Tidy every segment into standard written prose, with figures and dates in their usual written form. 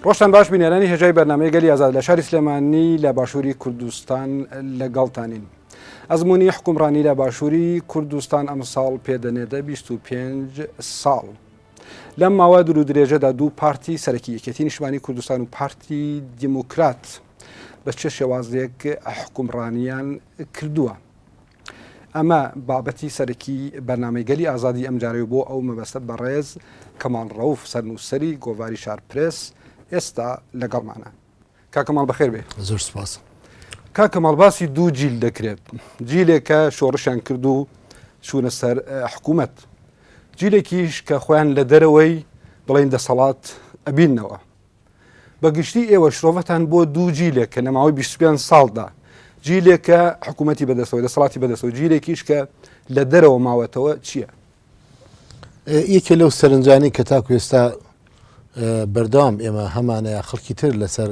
ڕۆژتان باش بینەرانی هێژای بەرنامەی گەلی ئازاد لە شاری سلێمانی لە باشووری کوردستان لەگەڵتانین. ئەزمموی حکومڕانی لە باشووری کوردستان ئەمساڵ پێدەنێتە 25 ساڵ. لەم ماوە دوور و درێژەدا دوو پارتی سەرەکی یەکێتی نیشتمانی کوردستان و پارتی دیموکرات بە چه شێوازێک حکومڕانیان کردووە. ئەمە بابەتی سەرەکی بەرنامەی گەلی ئازادی ئەمجارەی بۆ ئەو مەبەستە بەڕێز کەماڵ ڕەوف سەرنووسەری گۆڤاری شار پرێس ئێستا لەگەڵمانە. کاک کەماڵ بەخێر بێ. زۆر سپاس. کاک کەماڵ باسی دوو جیل دەکرێت جیلێک کە شۆڕشیان کرد و چوونە سەر حکوومەت جیلێکیش کە خۆیان لە دەرەوەی بڵین دەسەڵات ئەبینەوە بە گشتی ئێوە شرۆڤەتان بۆ دوو جیلێک کە لە ماوەی 25 ساڵدا جیلێکە حکوومەتی بەدەستەوە دەسەڵاتی بەدەستەوە جیلێکیش کە لە دەرەوە ماوەتەوە چییە؟ یەکێ لەو سەرنجانی کە تاکو ئێستا بەردەوام ئێمە هەمانە یا خەڵکی تر لەسەر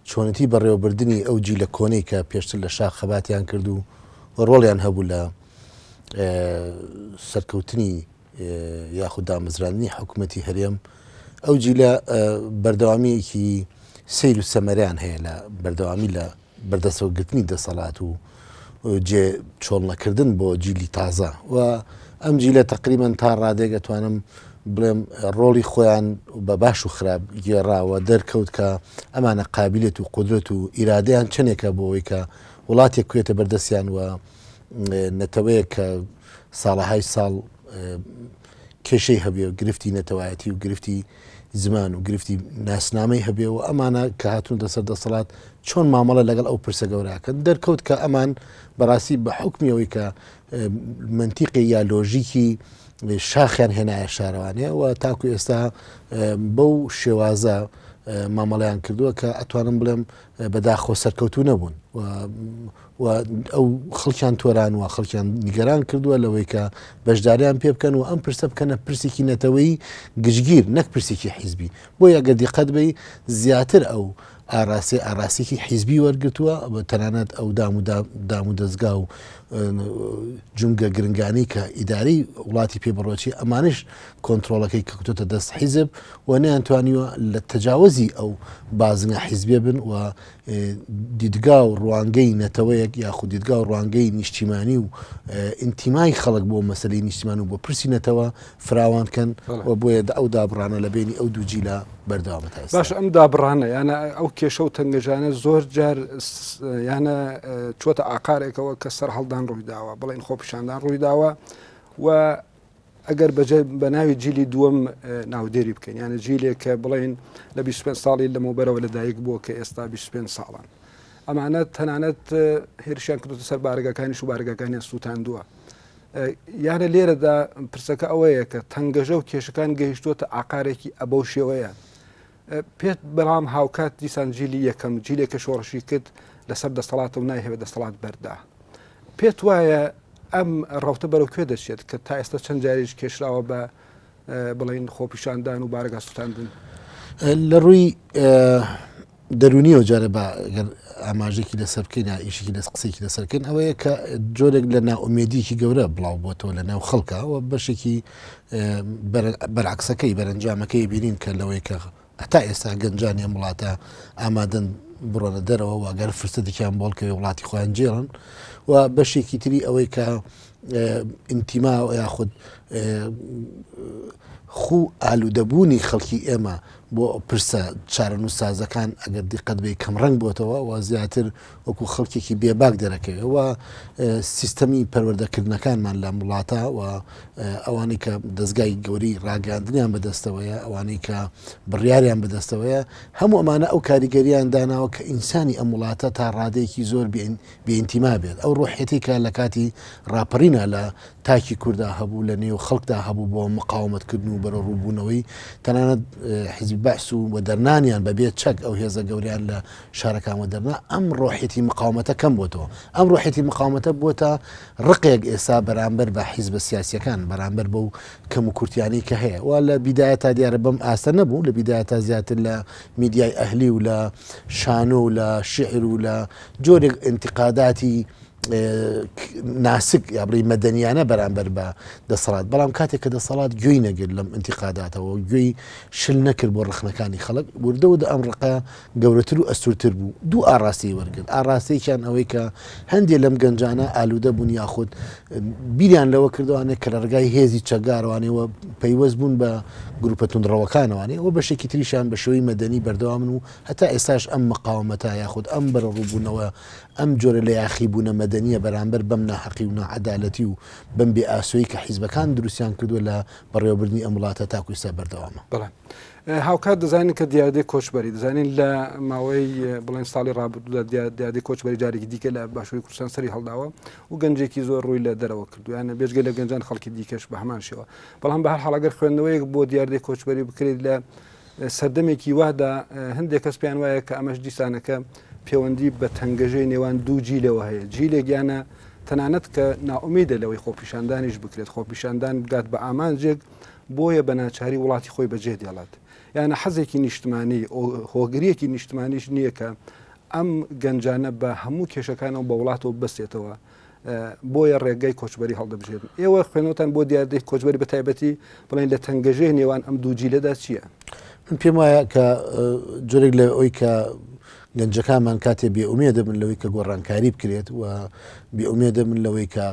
چۆنێتی بەڕێوەبردنی ئەو جیلە کۆنەی کە پێشتر لە شاخ خەباتیان کرد و ڕۆڵیان هەبوو لە سەرکەوتنی یاخود دامەزراندنی حکوومەتی هەرێم ئەو جیلە بەردەوامیەکی سیر و سەمەریان هەیە لە بەردەوامی لە بەردەسەوەگرتنی دەسەڵات و جێ چۆڵ نەکردن بۆ جیلی تازە و ئەم جیلە تقریبان تا ڕادێک ئەتوانم بڵێم ڕۆڵی خۆیان بە باش و خراپ گێڕاوە دەرکەوت کە ئەمانە قابلێت و قدرەت و ئیرادەیان چنێکە بۆ ئەوەی کە وڵاتێک کوێتە بەردەستیان و نەتەوەیەک کە ساڵەهای ساڵ کێشەی هەبێ و گرفتی نەتەوایەتی و گرفتی زمان و گرفتی ناسنامەی هەبێ و ئەمانە کە هاتوونەتە سەر دەسەڵات چۆن مامەڵە لەگەڵ ئەو پرسە گەوراکەن دەرکەوت کە ئەمان بەڕاستی بە حکمی ئەوەی کە منتیقی یا لۆژیکی شاخیان هێنایە شارەوانێ و تاکو ئێستا بەو شێوازە مامەڵیان کردووە کە ئەتوانم بڵێم بەداخەوە سەرکەوتوو نەبوون و ئەو خەڵکیان تۆران و خەڵکیان نیگەران کردووە لەوەی کە بەشداریان پێ بکەن و ئەم پرسە بکەنە پرسێکی نەتەوەی گشتگیر نەک پرسێکی حیزبی بۆیە ئەگەر دیقەت بەی زیاتر ئەو ئاراسی ئاراسێکی حیزبی وەرگتووە تەنانەت ئەو دام و دام و دەستگا و جومگە گرنگانی کە ئیداری وڵاتی پێ بڕۆچی ئەمانش کۆنتترۆڵەکەی کەوتۆتە دەست حیزب و نەیانتوانیوە لە تەجاوزی ئەو بازنە حیزبیە بن و دیدگا و ڕوانگەی نەتەوەیەک یاخود دیدگا و ڕوانگەی نیشتیمانی و ئینتیمای خەڵک بۆ مەسەلەی نیشتیمان و بۆ پرسی نەتەوە فراوان کەن و بۆیە ئەو دابڕانە لە بینی ئەو دوو جیلە بەردەوامە تا ئێستا. باش ئەم دابڕانە یانە ئەو کێشە و تەنگەژانە زۆر جار یانە چۆتە ئاقارێکەوە کە سەرهەڵدان ڕوویداوە بڵێن خۆپیشاندان ڕوویداوە و ئەگەر بە ناوی جیلی دووەم ناودێری بکەین یانە جیلێک کە بڵێن لە 25 ساڵی لەمەوبەرەوە لەدایک بووە کە ئێستا 25 ساڵان ئەمانە تەنانەت هێرشیان کردوتە سەر بارگەکانی و بارگەکانیان سووتاندووە یانە لێرەدا پرسەکە ئەوەیە کە تەنگەژە و کێشەکان گەیشتووەتە ئاقارێکی ئەبەو شێوەیە پێت بەڵام هاوکات دیسان جیلی یەکەم جیلێک کە شۆڕشی کرد لەسەر دەسەڵاتە و نایهەوێت دەسەڵات بەردا پێت وایە ئەم ڕەوتە بەرەو کوێ دەچێت کە تا ئێستا چەند جاریش کێشراوە بە بڵین خۆپیشاندان و بارەگا سوتاندن؟ لە ڕووی دەرونیەوە جارە بە گەر ئاماژێکی لەسەر بکەین یا ئیشێکی لەس قسێکی لەسەر بکەین ئەوەیە کە جۆرێک لە نائومێدیکی گەورە بڵاو بۆتەوە لە ناو خەڵکە و بەشێکی بەرعکسەکەی بەرەنجامەکەی بینین کە لەوەی کە هەتا ئێستا گەنجانی ئەم وڵاتە ئامادەن بڕۆنە دەرەوە و گەر فرسەتێکیان بۆڵکەوێ وڵاتی خۆیان جێڵن و بەشێکی تری ئەوەی کە ئینتیما یاخود خوو ئالوودەبوونی خەڵکی ئێمە بۆ پرسە چارەنووسسازەکان ئەگەر دیقەت بێ کەمڕەنگ بۆتەوە و زیاتر وەکو خەڵکێکی بێباک دەرەکەوێ و سیستەمی پەروەردەکردنەکانمان لەم وڵاتە و ئەوانەی کە دەستگای گەورەی ڕاگەاندنیان بەدەستەوەیە ئەوانەی کە بڕیاریان بەدەستەوەیە هەموو ئەمانە ئەو کاریگەریان داناوە کە ئینسانی ئەم وڵاتە تا ڕادەیەکی زۆر بێئینتیما بێت ئەو ڕۆحێتی کە لە کاتی ڕاپەڕینە لە تاکی کوردا هەبوو لە نێو خەڵکدا هەبوو بۆ مقاومەتکردن و بەرەوڕووبوونەوەی تەنانەت حیزبی بەعس و وەدەرنانیان بەبێ چەک ئەو هێزە گەوریان لە شارەکان وەدەرنا ئەم ڕۆحیەتی مقاومەتە کەم بۆتەوە ئەم ڕۆحیەتی مقاومەتە بۆتە ڕقێک ئێستا بەرامبەر بە حیزبە سیاسیەکان بەرامبەر بەو کەم و کورتیانەی کە هەیە و لە بیدایە تا دیارە بەم ئاستە نەبوو لە بیدایە تا زیاتر لە میدیای ئەهلی و لە شانۆ و لە شعر و لە جۆرێک ئینتقاداتی. ناسک یا بڵێی مەدەنیانە بەرامبەر بە دەسەڵات، بەڵام کاتێک کە دەسەڵات گوێی نەگرت لەم ئینتیقاداتەوە گوێی شل نەکرد بۆ ڕەخنەکانی خەڵک، وردە وردە ئەم ڕقە گەورەتر و ئەستوورتر بوو. دوو ئاڕاستەی وەرگرت، ئاڕاستەیەکیان ئەوەی کە هەندێ لەم گەنجانە ئالوودە بوون یاخود بیریان لەوە کردوانێ کە لە ڕێگای هێزی چەکدارەوانێ و پەیوەست بوون بە گروپە توندڕەوەکانەوانێ و بەشێکی تریشیان بە شێوەی مەدەنی بەردەوامن و هەتا ئێستاش ئەم مقاومەتە یاخود ئەم بەرەڕووبوونەوە ئەم جۆرە لە یاخیبوونە مەدەنییە بەرامبەر بەم ناهەقی و ناعەدالەتی و بەم بێ ئاسۆیی کە حیزبەکان دروستیان کردووە لە بەڕێوەبردنی ئەم وڵاتە تاکو ئیستا بەردەوامە. بەڵێ. هاوکات دەزانین کە دیاردەی کۆچبەری دەزانین لە ماوەی بڵێن ساڵی ڕابردوودا دیاردەی کۆچبەری جارێکی دیکە لە باشووری کوردستان سەری هەڵداوە و گەنجێکی زۆر ڕووی لە دەرەوە کردویانە بێجگە لە گەنجان خەڵکی دیکەش بە هەمان شێوە بەڵام بە هەر حاڵ ئەگەر خوێندنەوەیەک بۆ دیاردەی کۆچبەری بکرێت لە سەردەمێکی وادا هەندێک کەس پێیان وایە کە ئەمەش دیسانەکە پەیوەندی بە تەنگەژەی نێوان دوو جیلەوە هەیە جیلێک یانە تەنانەت کە نائومیدە لەوەی خۆپیشاندانیش بکرێت خۆپیشاندان بگات بە ئامانجێک بۆیە بە ناچاری وڵاتی خۆی بەجێ دێڵێت یانە حەزێکی نیشتمانی هۆگریەکی نیشتمانیش نییە کە ئەم گەنجانە بە هەموو کێشەکانەوە بە وڵاتەوە بەستێتەوە بۆیە ڕێگەی کۆچبەری هەڵدەبژێرن. ئێوە خوێندنەوەتان بۆ دیاردەی کۆچبەری بە تایبەتی بڵێن لە تەنگەژەی نێوان ئەم دوو جیلەدا چییە؟ من پێم وایە کە جۆرێک لە ئەوی کە گەنجەکانمان کاتێ بێئومێدە بن لەوەی کە گۆڕانکاری بکرێت و بێئومێدە بن لەوەی کە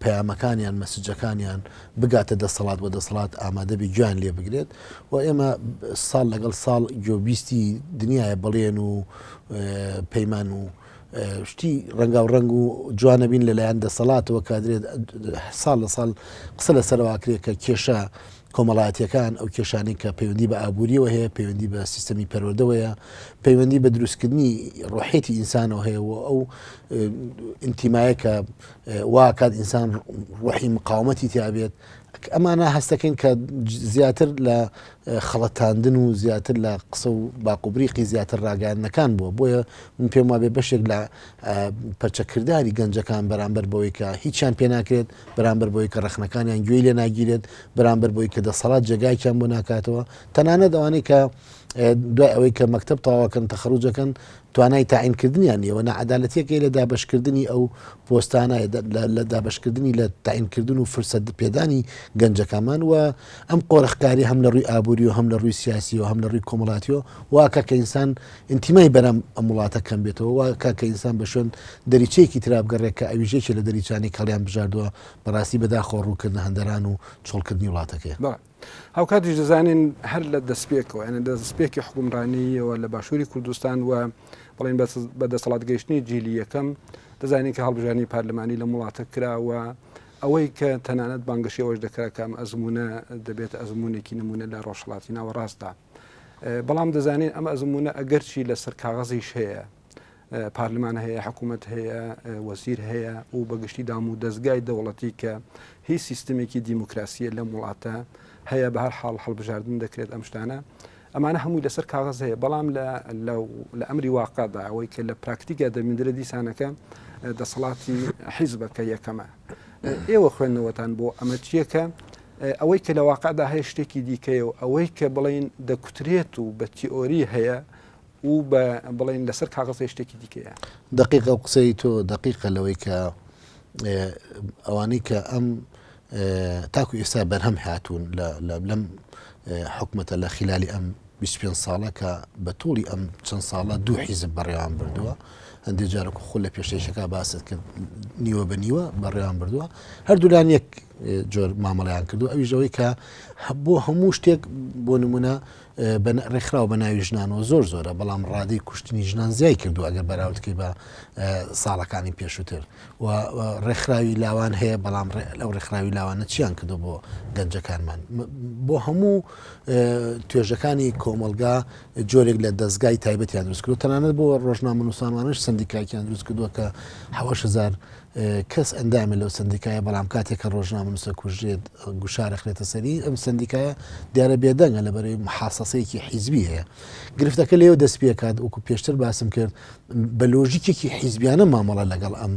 پەیامەکانیان مەسجەکانیان بگاتە دەسەڵات و دەسەڵات ئامادە بێ گوێیان لێ بگرێت و ئێمە ساڵ لەگەڵ ساڵ گوێبیستی دنیاە بەڵێن و پەیمان و شتی ڕەنگاو ڕەنگ و جوانە بین لەلایەن دەسەڵاتەوە کە درێت ساڵ لە ساڵ قسە لەسەرەوە کرێت کە کێشە کۆمەڵایەتیەکان ئەو کێشانەی کە پەیوەندی بە ئابووریەوە هەیە پەیوەندی بە سیستەمی پەروەردەوەیە پەیوەندی بە دروستکردنی ڕۆحێتی ئینسانەوە هەیە و ئەو ئینتیمایە کە واکات ئینسان ڕۆحی مقاومەتی تیابێت ئەمانە هەستەکەین کە زیاتر لە خەڵەتاندن و زیاتر لە قسە و باقوبریقی زیاتر ڕاگەیاندنەکان بووە، بۆیە من پێم وابێ بەشێک لە پەرچەکرداری گەنجەکان بەرامبەر بەوەی کە هیچیان پێ ناکرێت، بەرامبەر بەوەی کە ڕەخنەکانیان گوێی لێ ناگیرێت، بەرامبەر بەوەی کە دەسەڵات جێگایەکیان بۆ ناکاتەوە، تەنانەت ئەوانەی کە دوای ئەوەی کە مەکتەب تەواوەکەن تەخەروجەکەن توانای تەعینکردنیان نییە و ناعەدالەتییەک هەیە لە دابەشکردنی ئەو پۆستانە، لە دابەشکردنی لە تەعینکردن و فرسەت پێدانی گەنجەکانمان و ئەم قۆرخکارییە هەم لە ڕووی ئابووری و هەم لە ڕووی سیاسی و هەم لە ڕووی کۆمەڵاتیەوە واکا کە ئینسان ئینتیمای بەرام ئەم وڵاتە کەم بێتەوە، واکا کە ئینسان بە شوێن دەریچەیەکی ترا بگەڕێ کە ئەویش یەکێ لە دەریچانەی کە هەڵیان بژاردووە بەڕاستی بەداخەوە ڕووکردنە هەندەران و چۆڵکردنی وڵاتەکەیە. بەڵێ. هاوکاتیش دەزانین هەر لە دەستپێکەوە یعنی لە دەستپێکی حکومڕانیەوە لە باشووری کوردستان و بڵێن بە دەسەڵات گەیشتنی جیلی یەکەم دەزانین کە هەڵبژاردنی پەرلەمانی لە وڵاتە کراوە ئەوەی کە تەنانەت بانگەشەوەش دەکرا کە ئەم ئەزمونە دەبێت ئەزمونێکی نمونە لە ڕۆژهەڵاتی ناوەڕاستدا بەڵام دەزانین ئەم ئەزمونە ئەگەرچی لەسەر کاغەزیش هەیە پارلمان هەیە، حکوومەت هەیە، وەزیر هەیە و بە گشتی دام و دەزگای دەوڵەتی کە هیچ سیستمێکی دیموکراسیە لەم وڵاتە هەیە بە هەر حاڵ هەڵبژاردن دەکرێت ئەم شتانە ئەمانە هەمووی لەسەر کاغەز هەیە بەڵام لە ئەمری واقعدا ئەوەی کە لە پراکتیکا دەبیندرێت دیسانەکە دەسەڵاتی حیزبەکە یەکەمە ئێوە خوێندنەوەتان بۆ ئەمە چییە کە ئەوەی کە لە واقعدا هەیە شتێکی دیکەیە و ئەوەی کە بڵین دەکوترێت و بە تیۆری هەیە و بە بڵێین لەسەر کاغەزێ شتێکی دیکەیە. دەقیق ئەو قسەی تۆ دەقیقە لەوەی کە ئەوانەی کە ئەم تاکو ئێستا بەرهەم هاتوون لەم حکومەتە لە خلالی ئەم 25 ساڵە کە بە توڵی ئەم چەند ساڵە دوو حیزب بەڕێوان بردووە هەندێک جارەکو خۆ لە پێشێشەکە باست کرد نیوە بە نیوە بەڕێوان بردووە هەردوولان یەک جۆر مامەڵیان کردو ئەویش ئەوەی کە بۆ هەموو شتێک بۆ نمونە ڕێکخراو بە ناوی ژنانەوە زۆر زۆرە، بەڵام ڕادەی کوشتنی ژنان زیای کردووە ئەگەر بەراورد کەی بە ساڵەکانی پێشووتر و ڕێکخراوی لاوان هەیە بەڵام لەو ڕێکخراوی لاوانە چیان کردو بۆ گەنجەکانمان بۆ هەموو توێژەکانی کۆمەڵگا جۆرێک لە دەستگای تایبەتیان دروست کردو تەنانەت بۆ ڕۆژنامەنووسانوانش سندیکایکیان دروست کردووە کە 1000 کەس ئەندامە لەو سەندیکایە، بەڵام کاتێک کە ڕۆژنامەنووسە کوژرێت گوشار ئەخرێتە سەری، ئەم سەندیکایە دیارە بێدەنگە لەبەرەی محاسەسەیەکی حیزبی هەیە. گرفتەکە لێوە دەست پێکات وەکو پێشتر باسم کرد بە لۆژیکێکی حیزبیانە مامەڵە لەگەڵ ئەم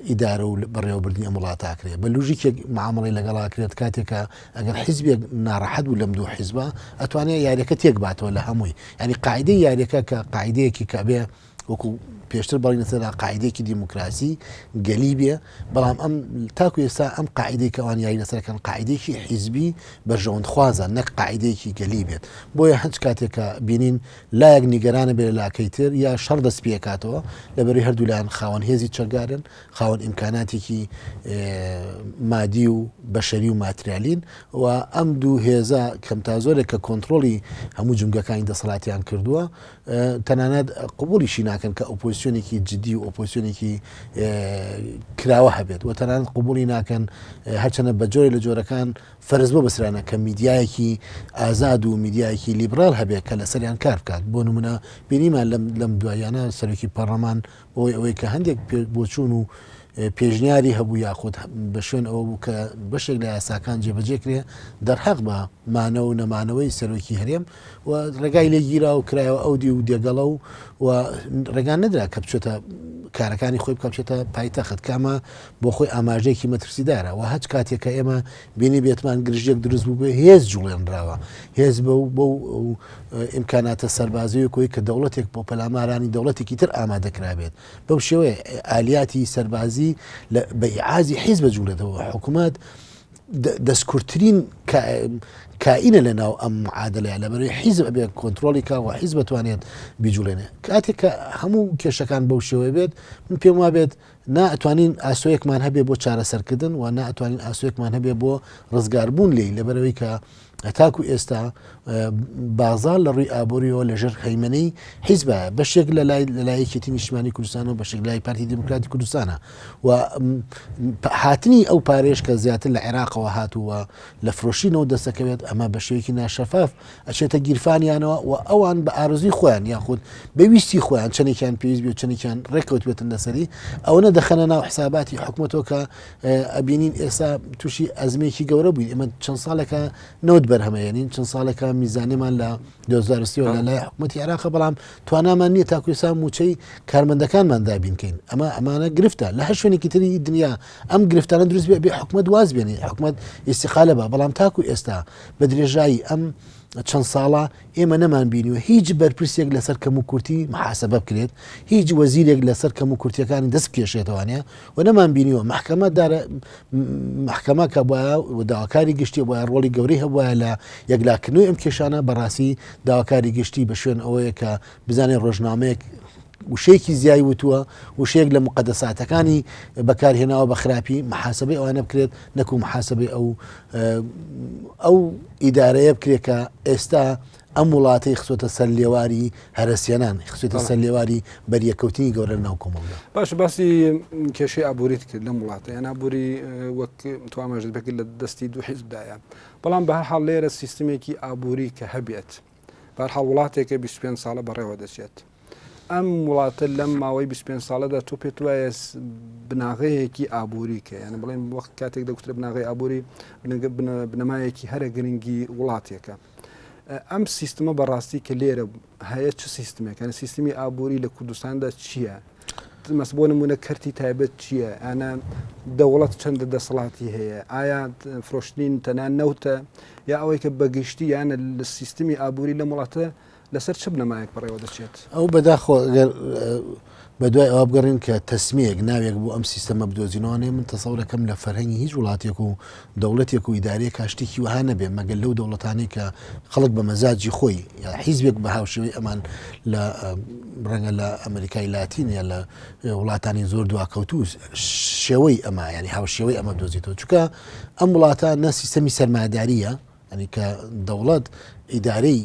ئیدارە و بەڕێوەبردنی ئەم وڵاتە ئەکرێت بە لۆژیکێک معامەڵەی لەگەڵ ئەکرێت کاتێکە ئەگەر حیزبێک ناڕەحەت بوو لەم دوو حیزبە ئەتوانێت یاریەکە تێک باتەوە لە هەمووی ینی قاعدەی یاریەکە کە قاعدەیەکی کە بێ. وەکو پێشتر بەڵینە سەرا قاعدەیەکی دیموکراسی گەلی بێ، بەڵام ئەم تاکو ئێستا ئەم قاعدەی کە ئەوان یاری لەسەرەکەن قاعدەیەکی حیزبی بەرژەوەندخوازە نەک قاعدەیەکی گەلی بێت. بۆیە هەچ کاتێک کە بینین لایەک نیگەرانە بێ لە لاکەی تر یا شەڕ دەست پێکاتەوە، لەبەرەی هەردوولایان خاوەن هێزی چەکدارن، خاوەن ئیمکاناتێکی مادی و بەشەری و ماتریالین و ئەم دوو هێزە کەم تا زۆرێک کە کۆنترۆڵی هەموو جومگەکانی دەسەڵاتیان کردووە تەنانەت قبوڵیشی ناکەن کە ئۆپۆزیسیۆنێکی جدی و ئۆپۆزیسیۆنێکی کراوە هەبێت و تەنانەت قبوڵی ناکەن هەرچەنە بە جۆرێ لە جۆرەکان فەرز بۆ بەسرانە کە میدیایەکی ئازاد و میدیایەکی لیبرال هەبێت کە لەسەریان کار بکات. بۆ نمونە بینیمان لەم دواییانە سەرۆکی پەڕلەمان بەهۆی ئەوەی کە هەندێک بۆچوون و پێشنیاری هەبوو یاخود بە شوێن ئەوە بوو کە بەشێک لە یاساکان جێبەجێ کرێ دەرحەق بە مانەوە و نەمانەوەی سەرۆکی هەرێم و ڕێگای لێگیرا و کرایەوە ئەو دی و دێگەڵە و و ڕێگان نەدرا کە بچێتە کارەکانی خۆی بکە بچێتە پایتەخت کامە بۆ خۆی ئاماژەیەکی مەترسیدارە و هەچ کاتێک کە ئێمە بینی بێتمان گرژیەک دروست بوو بێ هێز جوڵێنراوە هێز بە و بەو ئیمکاناتە سەربازی و کۆی کە دەوڵەتێک بۆ پەلامارانی دەوڵەتێکی تر ئامادەکرابێت بەو شێوەیە ئالیاتی سەربازی بە ئیعازی حیز بەجوڵێتەوە حکوومەت دەستکورترین کائینە لە ناو ئەم معادلەیە لەبەرەی حیزب ئەبێ کۆنتترۆلی کا و حیزب بتوانێت بیجوڵێنێ کاتێک کە هەموو کێشەکان بەو شێوەیە بێت من پێم وابێت نا ئەتوانین ئاسۆیەکمان هەبێ بۆ چارەسەرکردن و نا ئەتوانین ئاسۆیەکمان هەبێ بۆ ڕزگاربوون لێی لەبەرەوەی کە هەتاکو ئێستا بازار لە ڕووی ئابووریەوە لەژێر هەیمەنەی حیزبە بەشێک لە لای لە لای یەکێتی نیشتمانی کوردستان و بەشێک لای پارتی دیموکراتی کوردستانە و هاتنی ئەو پارێش کە زیاتر لە عێراقەوە هاتووە لە فرۆشینەوە دەستەکەوێت ئەمە بە شێوەیەکی ناشەفاف ئەچێتە گیرفانیانەوە و ئەوان بە ئارەزووی خۆیان یاخود بە ویستی خۆیان چەندێکیان پێویست بێ و چەندێکیان ڕێککەوتبێتن لەسەری ئەوەنە دەخەنە ناو حساباتی حکومەتەوە کە ئەبینین ئێستا تووشی ئەزمێکی گەورە بووین ئێمە چەند ساڵێکە نەوت بەرهەمەیەنین چەند ساڵێکە میزانیمان لە 2023 لە لای حکومەتی عێراق بەڵام توانامان نییە تاکو ئێستا مووچەی کارمەندەکانمان دابینکەین ئەمە ئەمانە گرفتە لە هەر شوێنێکی تری دنیا ئەم گرفتانە دروست بێ بێ حکومەت واز بێنێ حکومەت ئیستیقالە بە بەڵام تاکو ئێستا بە درێژایی ئەم چەند ساڵە ئێمە نەمان بینیوە هیچ بەرپرسێک لەسەر کەم و کورتی محاسبە بکرێت، هیچ وەزیرێک لەسەر کەم و کورتیەکانی دەست بکێشێتەوانە و نەمان بینیوە محکەمە دارە محکەمە کە بایە و داواکاری گشتی بایە ڕۆڵی گەورەی هەبوایە لە یەکلاکردنەوەی ئەم کێشانە بەڕاستی داواکاری گشتی بە شوێن ئەوەیە کە بزانێت ڕۆژنامەیەک وشەیەکی زیای وتووە، وشەیەک لە موقەدەساتەکانی بەکارهێناوە بە خراپی، محاسبەی ئەوانە بکرێت نەکو محاسبەی ئەو ئەو ئیدارەیە بکرێت کە ئێستا ئەم وڵاتەی خستۆتە سەر لێواری هەرەسێنان، خستۆتە سەر لێواری بەریەکەوتنی گەورە لەناو کۆمەڵگا. باش باسی کێشەی ئابووریت کرد لەم وڵاتە، یان ئابووری وەک تۆ ئاماژەت پێ کرد لە دەستی دوو حیزبدایە، بەڵام بە هەر حاڵ لێرە سیستمێکی ئابووری کە هەبێت، بەهەرحاڵ وڵاتێکە 25 ساڵە بەڕێوە دەچێت. ئەم وڵاتە لەم ماوەی 25 ساڵەدا تۆ پێت وایە بناغەیەکی ئابووری کە یانە بڵێن وەخت کاتێک دەگوترە بناغەی ئابووری بنەمایەکی هەرە گرنگی وڵاتێکە. ئەم سیستمە بەڕاستی کە لێرە هەیە چ سیستمێکە سیستمی ئابووری لە کوردستاندا چییە؟ مەس بۆ نمونە کەرتی تایبەت چییە؟ ئەە دەوڵەت چەندە دەسەڵاتی هەیە؟ ئایا فرۆشتنین تەنها نەوتە یا ئەوەی کە بەگشتی یانە لە سیستمی ئابووری لەم وڵاتە لەسەر چ بنەمایەک بەڕێوە دەچێت؟ ئەو بەداخەوە ئەگەر بەدوای ئەوە بگەڕین کە تەسمیەک ناوێک بۆ ئەم سیستەمە بدۆزینەوە من تەسەورەکەم لە فەرهەنگی هیچ وڵاتێک و دەوڵەتێک و ئیدارەیەک شتێکی وەها نەبێ مەگەر لەو دەوڵەتانەی کە خەڵک بە مەزاجی خۆی یا حیزبێک بە هاوشێوەی ئەمان لە ڕەنگە لە ئەمریکای لاتین یا لە وڵاتانی زۆر دواکەوتوو شێوەی ئەمە ینی هاوشێوەی ئەمە دۆزیتەوە چونکە ئەم وڵاتە نە سیستەمی سەرمایەداریە ینی کە دەوڵەت ئیدارەی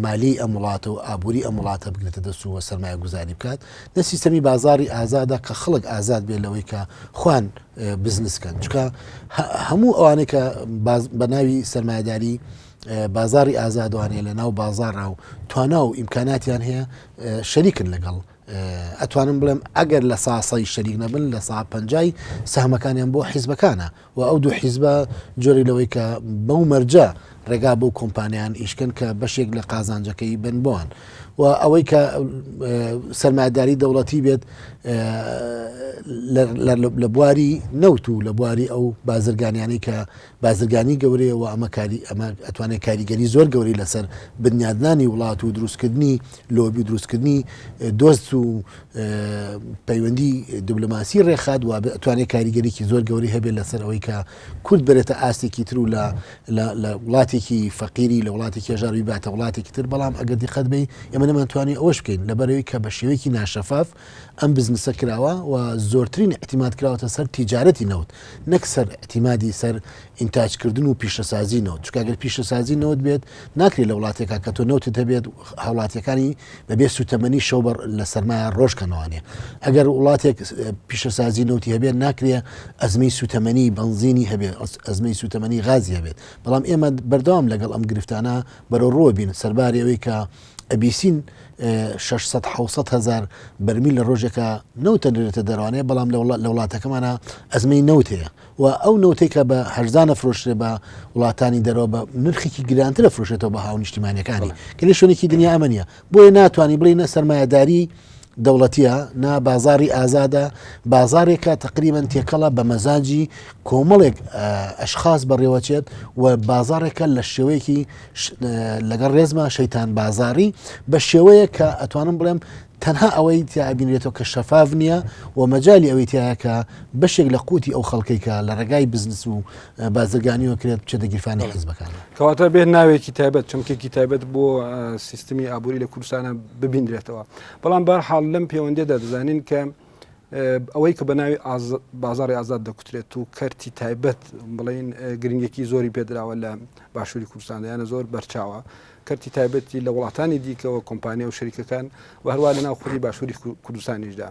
مالی ئەم وڵاتە و ئابووری ئەم وڵاتە بگرێتە دەست و سەرمایە گوزاری بکات نە سیستەمی بازاری ئازادە کە خەڵک ئازاد بێت لەوەی کە خوان بزنس کەن چکە هەموو ئەوانەی کە بە ناوی سەرمایەداری بازاری ئازادوانەیە لە ناو بازارا و توانا و ئیمکاناتیان هەیە شەریکن لەگەڵ ئەتوانم بڵێم ئەگەر لە ساسەی شەریک نەبن لە سا پەنجای سەهمەکانیان بۆ حیزبەکانە و ئەو دوو حیزبە جۆری لەوەی کە بەو مەرجە ڕێگا بۆ کۆمپانیان ئیشکەن کە بەشێک لە قازانجەکەی بن بۆن و ئەوەی کە سەرمایەداری دەوڵەتی بێت لە بواری نەوت و لە بواری ئەو بازرگانیانەی کە بازرگانی گەورەیە و ئەمە کاری ئەمە ئەتوانێت کاریگەری زۆر گەورەی لەسەر بنیادنانی وڵات و دروستکردنی لۆبی و دروستکردنی دۆست و پەیوەندی دیبلۆماسی ڕێکخات و ئەتوانێت کاریگەریکی زۆر گەورەی هەبێت لەسەر ئەوەی کە کورد بەرێتە ئاستێکی تر و لە لە وڵاتێکی فەقیری لە وڵاتێکی هەژار بیباتە وڵاتێکی تر بەڵام ئەگەر دیقەت بەی ئێمە نەمانتوانی ئەوەش بکەین لەبەرەوەی کە بە شێوەیەکی ناشەفاف ئەم بزنسە کراوە و زۆرترین ئیعتیماد کراوەتە سەر تیجارەتی نەوت نەک سەر ئیعتیمادی سەر ئینتاجکردن و پیشەسازی نەوت چونکە گەر پیشەسازی نەوت بێت ناکرێت لە وڵاتێکا کە تۆ نەوتت هەبێت هاوڵاتیەکانی بەبێ سوتەمەنی شەو بەر لە سەرمایە ڕۆژکەنەوانێ ئەگەر وڵاتێک پیشەسازی نەوتی هەبێت ناکرێ ئەزمەی سوتەمەنی بەنزینی هەبێت ئەزمەی سوتەمەنی غازی هەبێت بەڵام ئێمە بەردەوام لەگەڵ ئەم گرفتانە بەرەو ڕووە بین سەرباری ئەوەی کە ئەبیسین 600 700 هزار بەرمیل لە ڕۆژێکە نەوتە نرێتە دەروانێ بەڵام لە وڵاتەکەمانە ئەزمەی نەوت هەیە و ئەو نەوتەی کە بە هەرزان ئەفرۆشرێ بە وڵاتانی دەرەوە بە نرخێکی گرانتر ئەفرۆشێتەوە بە هاونیشتیمانیەکانی کە لە شوێنێکی دنیا ئەمە نییە بۆیە ناتوانانی بڵێ نە سەرمایەداری دەوڵەتیە نا بازاری ئازادە بازارێکە تقریبان تێکەڵە بە مەزاجی کۆمەڵێک ئەشخاص بەڕێوەچێت و بازارێکە لە شێوەیەکی لەگەڵ ڕێزما شەیتان بازاری بە شێوەیە کە ئەتوانم بڵێم تەنها ئەوەی تیا ئەبینرێتەوە کە شەفاف نییە و مەجالی ئەوەی تیایە کە بەشێک لە قوتی ئەو خەڵکەی کە لە ڕێگای بزنس و بازرگانیەوە کرێت بچێتە گیرفانی حیزبەکان. کەواتە بێت ناوێکی تایبەت چەمکێکی تایبەت بۆ سیستمی ئابووری لە کوردستانە ببینرێتەوە بەڵام بەرحاڵ لەم پەیوەندیدا دەزانین کە ئەوەی کە بە ناوی بازاری ئازاد دەکوترێت و کەرتی تایبەت بڵین گرنگێکی زۆری پێدراوە لە باشووری کوردستان یانە زۆر بەرچاوە کەرتی تایبەتی لە وڵاتانی دیکەوە کۆمپانیا و شەریکەکان و هەروە لە ناو خودی باشووری کوردستانیشدا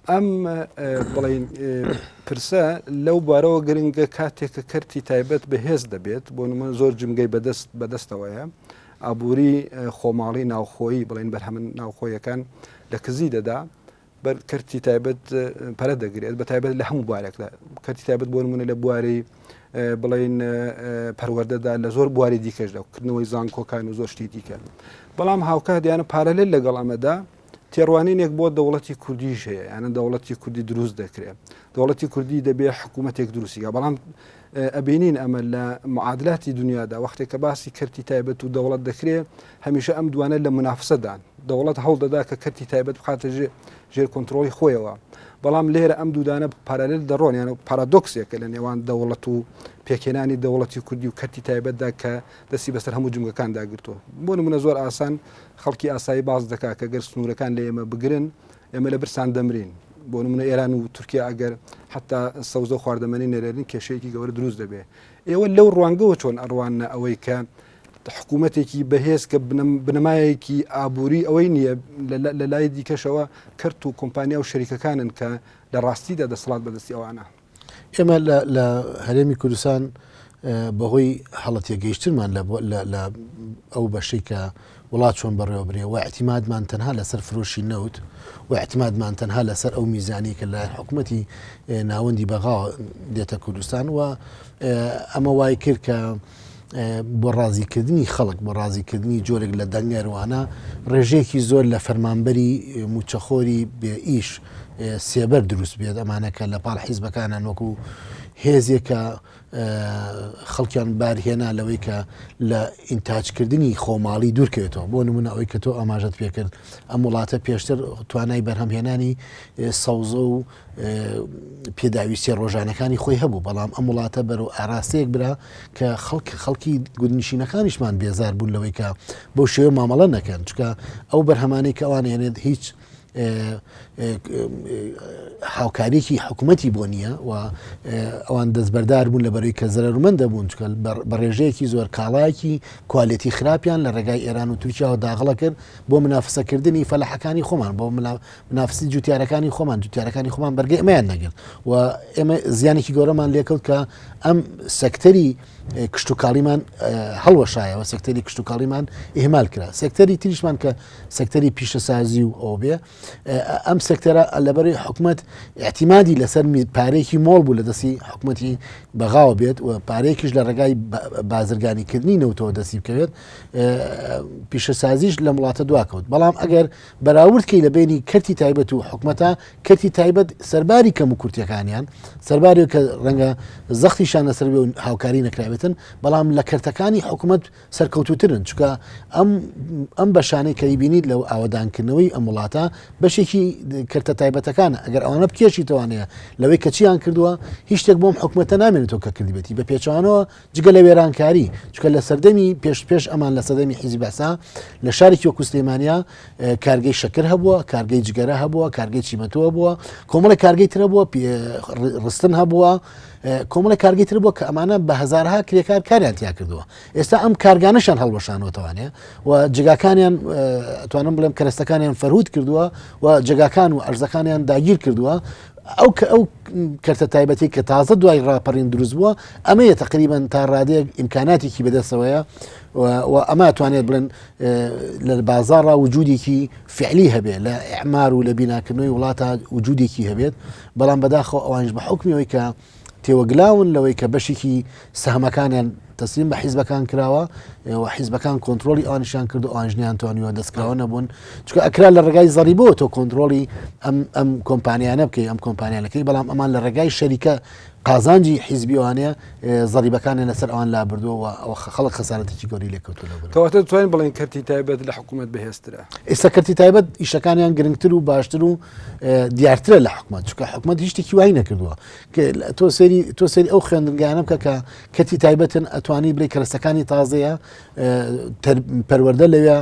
ئەم بڵین پرسە لەو بارەوە گرنگە کاتێک کە کەرتی تایبەت بەهێز دەبێت بۆ نمونە زۆر جمگەی بەدەست بەدەستەوەیە ئابووری خۆماڵی ناوخۆیی بڵین بەرهەمن ناوخۆیەکان لە کزی دەدا بەر کەرتی تایبەت پەرە دەگرێت بە تایبەت لە هەموو بوارێکدا کەرتی تایبەت بۆ نمونە لە بواری بڵین پەروەردەدا لە زۆر بواری دیکەشدا کردنەوەی زانکۆکان و زۆر شتی دیکە بەڵام هاوکات یانە پارەلێل لەگەڵ ئەمەدا تێڕوانینێک بۆ دەوڵەتی کوردیش هەیە یانە دەوڵەتی کوردی دروست دەکرێت دەوڵەتی کوردی دەبێ حکوومەتێک دروستیگە بەڵام ئەبینین ئەمە لە معادلاتی دنیادا وەختێک کە باسی کەرتی تایبەت و دەوڵەت دەکرێت هەمیشە ئەم دوانە لە منافسەدان دەوڵەت هەوڵ دەدا کە کەرتی تایبەت بخاتە ژێر کۆنترۆڵی خۆیەوە بەڵام لێرە ئەم دوودانە پارالل دەڕۆن یان پارادۆکسێکە لە نێوان دەوڵەت و پێکهێنانی دەوڵەتی کوردی و کەرتی تایبەتدا کە دەستی بەسەر هەموو جمگەکاندا گرتووە بۆ نمونە زۆر ئاسان خەڵکی ئاسایی باس دەکات کە گەر سنوورەکان لە ئێمە بگرن ئێمە لە برسان دەمرین بۆ نمونە ئێران و تورکیا ئەگەر حتا سەوزە و خواردەمەنی نەرێرن کێشەیەکی گەورە دروست دەبێت ئێوە لەو ڕوانگەوە چۆن ئەڕواننە ئەوەی کە حکوومەتێکی بەهێز کە بنەمایەکی ئابووری ئەوەی نییە لە لای دیکەشەوە کەرت و کۆمپانیا و شەریکەکانن کە لە ڕاستیدا دەسەڵات بەدەستی ئەوانە. ئێمە لە هەرێمی کوردستان بەهۆی هەڵە تێگەیشتنمان لە ئەو بەشەی کە وڵات چۆن بەڕێوەبرێ و اعتیمادمان تەنها لەسەر فرۆشی نەوت و اعتیمادمان تەنها لەسەر ئەو میزانی کە لە حکوومەتی ناوەندی بەغاوە دێتە کوردستان و ئەمە وای کرد کە بۆ ڕازیکردنی خەڵک، بۆ ڕازیکردنی جۆرێک لە دەنگەروانە، ڕێژەیەکی زۆر لە فەرمانبەری مووچەخۆری بێ ئیش سێبەر دروست بێت، ئەمانە کە لە پاڵ حیزبەکانن وەکو هێزێک کە خەڵکیان بارهێنا لەوەی کە لە ئینتاجکردنی خۆماڵی دوورکەوێتەوە بۆ نمونە ئەوەی کە تۆ ئاماژەت پێکرد ئەم وڵاتە پێشتر توانای بەرهەمهێنانی سەوزە و پێداویستیە ڕۆژانەکانی خۆی هەبوو بەڵام ئەم وڵاتە بەرەو ئاراستەیەک برا کە خەڵک خەڵکی گوندنشینەکانیشمان بێزار بوون لەوەی کە بەو شێوە مامەڵە نەکەن چکە ئەو بەرهەمانەی کە ئەوان هێنێت هیچ هاوکاریکی حکوومەتی بۆ نییە و ئەوان دەستبەردار بوون لە بەرەی کە زەرمەندە بوون چکە بە ڕێژەیەکی زۆر کاڵایەکی کوالێتی خراپیان لە ڕێگای ئێران و تورکیاوە داغڵە کرد بۆ منافسەکردنی فەلحەکانی خۆمان بۆ منافسی جوتیارەکانی خۆمان جوتیارەکانی خۆمان بەرگەی ئەمەیان نەگرت و ئێمە زیانێکی گەورەمان لێکەوت کە ئەم سەکتەری کشتتوکاڵیمان هەڵوەشایەوە سەکتەری کشتتوکاڵیمان ئیهمال کرا سەکتەری تریشمان کە سەکتەری پیشەسازی و ئەو بێ ئەم سێکتەرە لەبەری حکومت اعتیمادی لەسەر پارێکی مۆڵ بوو لە دەستی حکومەتی بەغاوە بێت و پارێکیش لە ڕێگای بازرگانیکردنی نەوتەوە دەستی بکەوێت پیشەسازیش لەم وڵاتە دواکەوت بەڵام ئەگەر بەراورد کەی لە بینی کەرتی تایبەت و حکومەتە کەرتی تایبەت سەرباری کەم و کورتیەکانیان سەرباری کە ڕەنگە زەختیشان لەسەر بێ و هاوکاری نەکراوێتن بەڵام لە کەرتەکانی حکومەت سەرکەوتوترن چونکە ئەم ئەم بەشانەی کە بینیت لەو ئاوەدانکردنەوەی ئەم وڵاتە بەشێکی کەرتە تایبەتەکانە ئەگەر ئەوانە بکێشیتوانەیە لەوەی کە چیان کردووە هیچ شتێک بۆم حکومەتە نامێنێتەوە کە کردبێتی بە پێچوانەوە جگە لە وێرانکاری چکە لە سەردەمی پێش پێش ئەمان لە سەردەمی حیزی بەسا لە شارێکی وەکو سلێمانیا کارگەی شەکر هەبووە کارگەی جگەرە هەبووە کارگەی چیمەتەوە بووە کۆمەڵی کارگەی ترە بووە ڕستن هەبووە کۆمەڵی کارگەی تر بووە کە ئەمانە بە هەزارها کرێکار کاریان تیا کردووە ئێستا ئەم کارگانەشان هەڵوەشانەوەتوانێ و جێگاکانیان توانم بڵێم کەرەستەکانیان فەرهود کردووە و جێگاکان و ئەرزەکانیان داگیر کردووە ئەو کە ئەو کەرتە تایبەتی کە تازە دوای ڕاپەڕین دروست بووە ئەمەیە تقریبان تا ڕادەیەک ئیمکاناتێکی بەدەستەوەیە و ئەمە توانێت بڵێن لە بازاڕا وجودێکی فعلی هەبێت لە ئەمار و لە بیناکردنەوەی وڵاتە وجودێکی هەبێت بەڵام بەداخەوە ئەوانش بە حکمیەوەی کە تێوەگلاون لەوەی کە بەشێکی سەهمەکانیان تەسلیم بە حیزبەکان کراوە و حیزبەکان کۆنترۆڵی ئەوانیشیان کرد و ئەوانیش نەیانتوانیوە دەستکراوە نەبوون چونکە ئەکرا لە ڕێگای زەریبەوە تۆ کۆنترۆڵی ئەم ئەم کۆمپانیانە بکەی ئەم کۆمپانیانەکەی بەڵام ئەمان لە ڕێگای شەریکە قازانجی حیزبی ئەوانەیە زەریبەکانیان لەسەر ئەوان لابردووە و ئەوە خەڵک خەسارەتێکی گەورەی لێکەوتووە لەو بەرە. کەواتە دەتوانین بڵێین کەرتی تایبەت لە حکوومەت بەهێزترە؟ ئێستا کەرتی تایبەت ئیشەکانیان گرنگتر و باشتر و دیارترە لە حکومەت چونکە حکومەت هیچ شتێکی وای نەکردووە تۆ سەیری تۆ سەیری ئەو خوێندنگانە بکە کە کەرتی تایبەتن ئەتوانی بڵێ کەرەستەکانی تازەیە پەروەردە لەوێ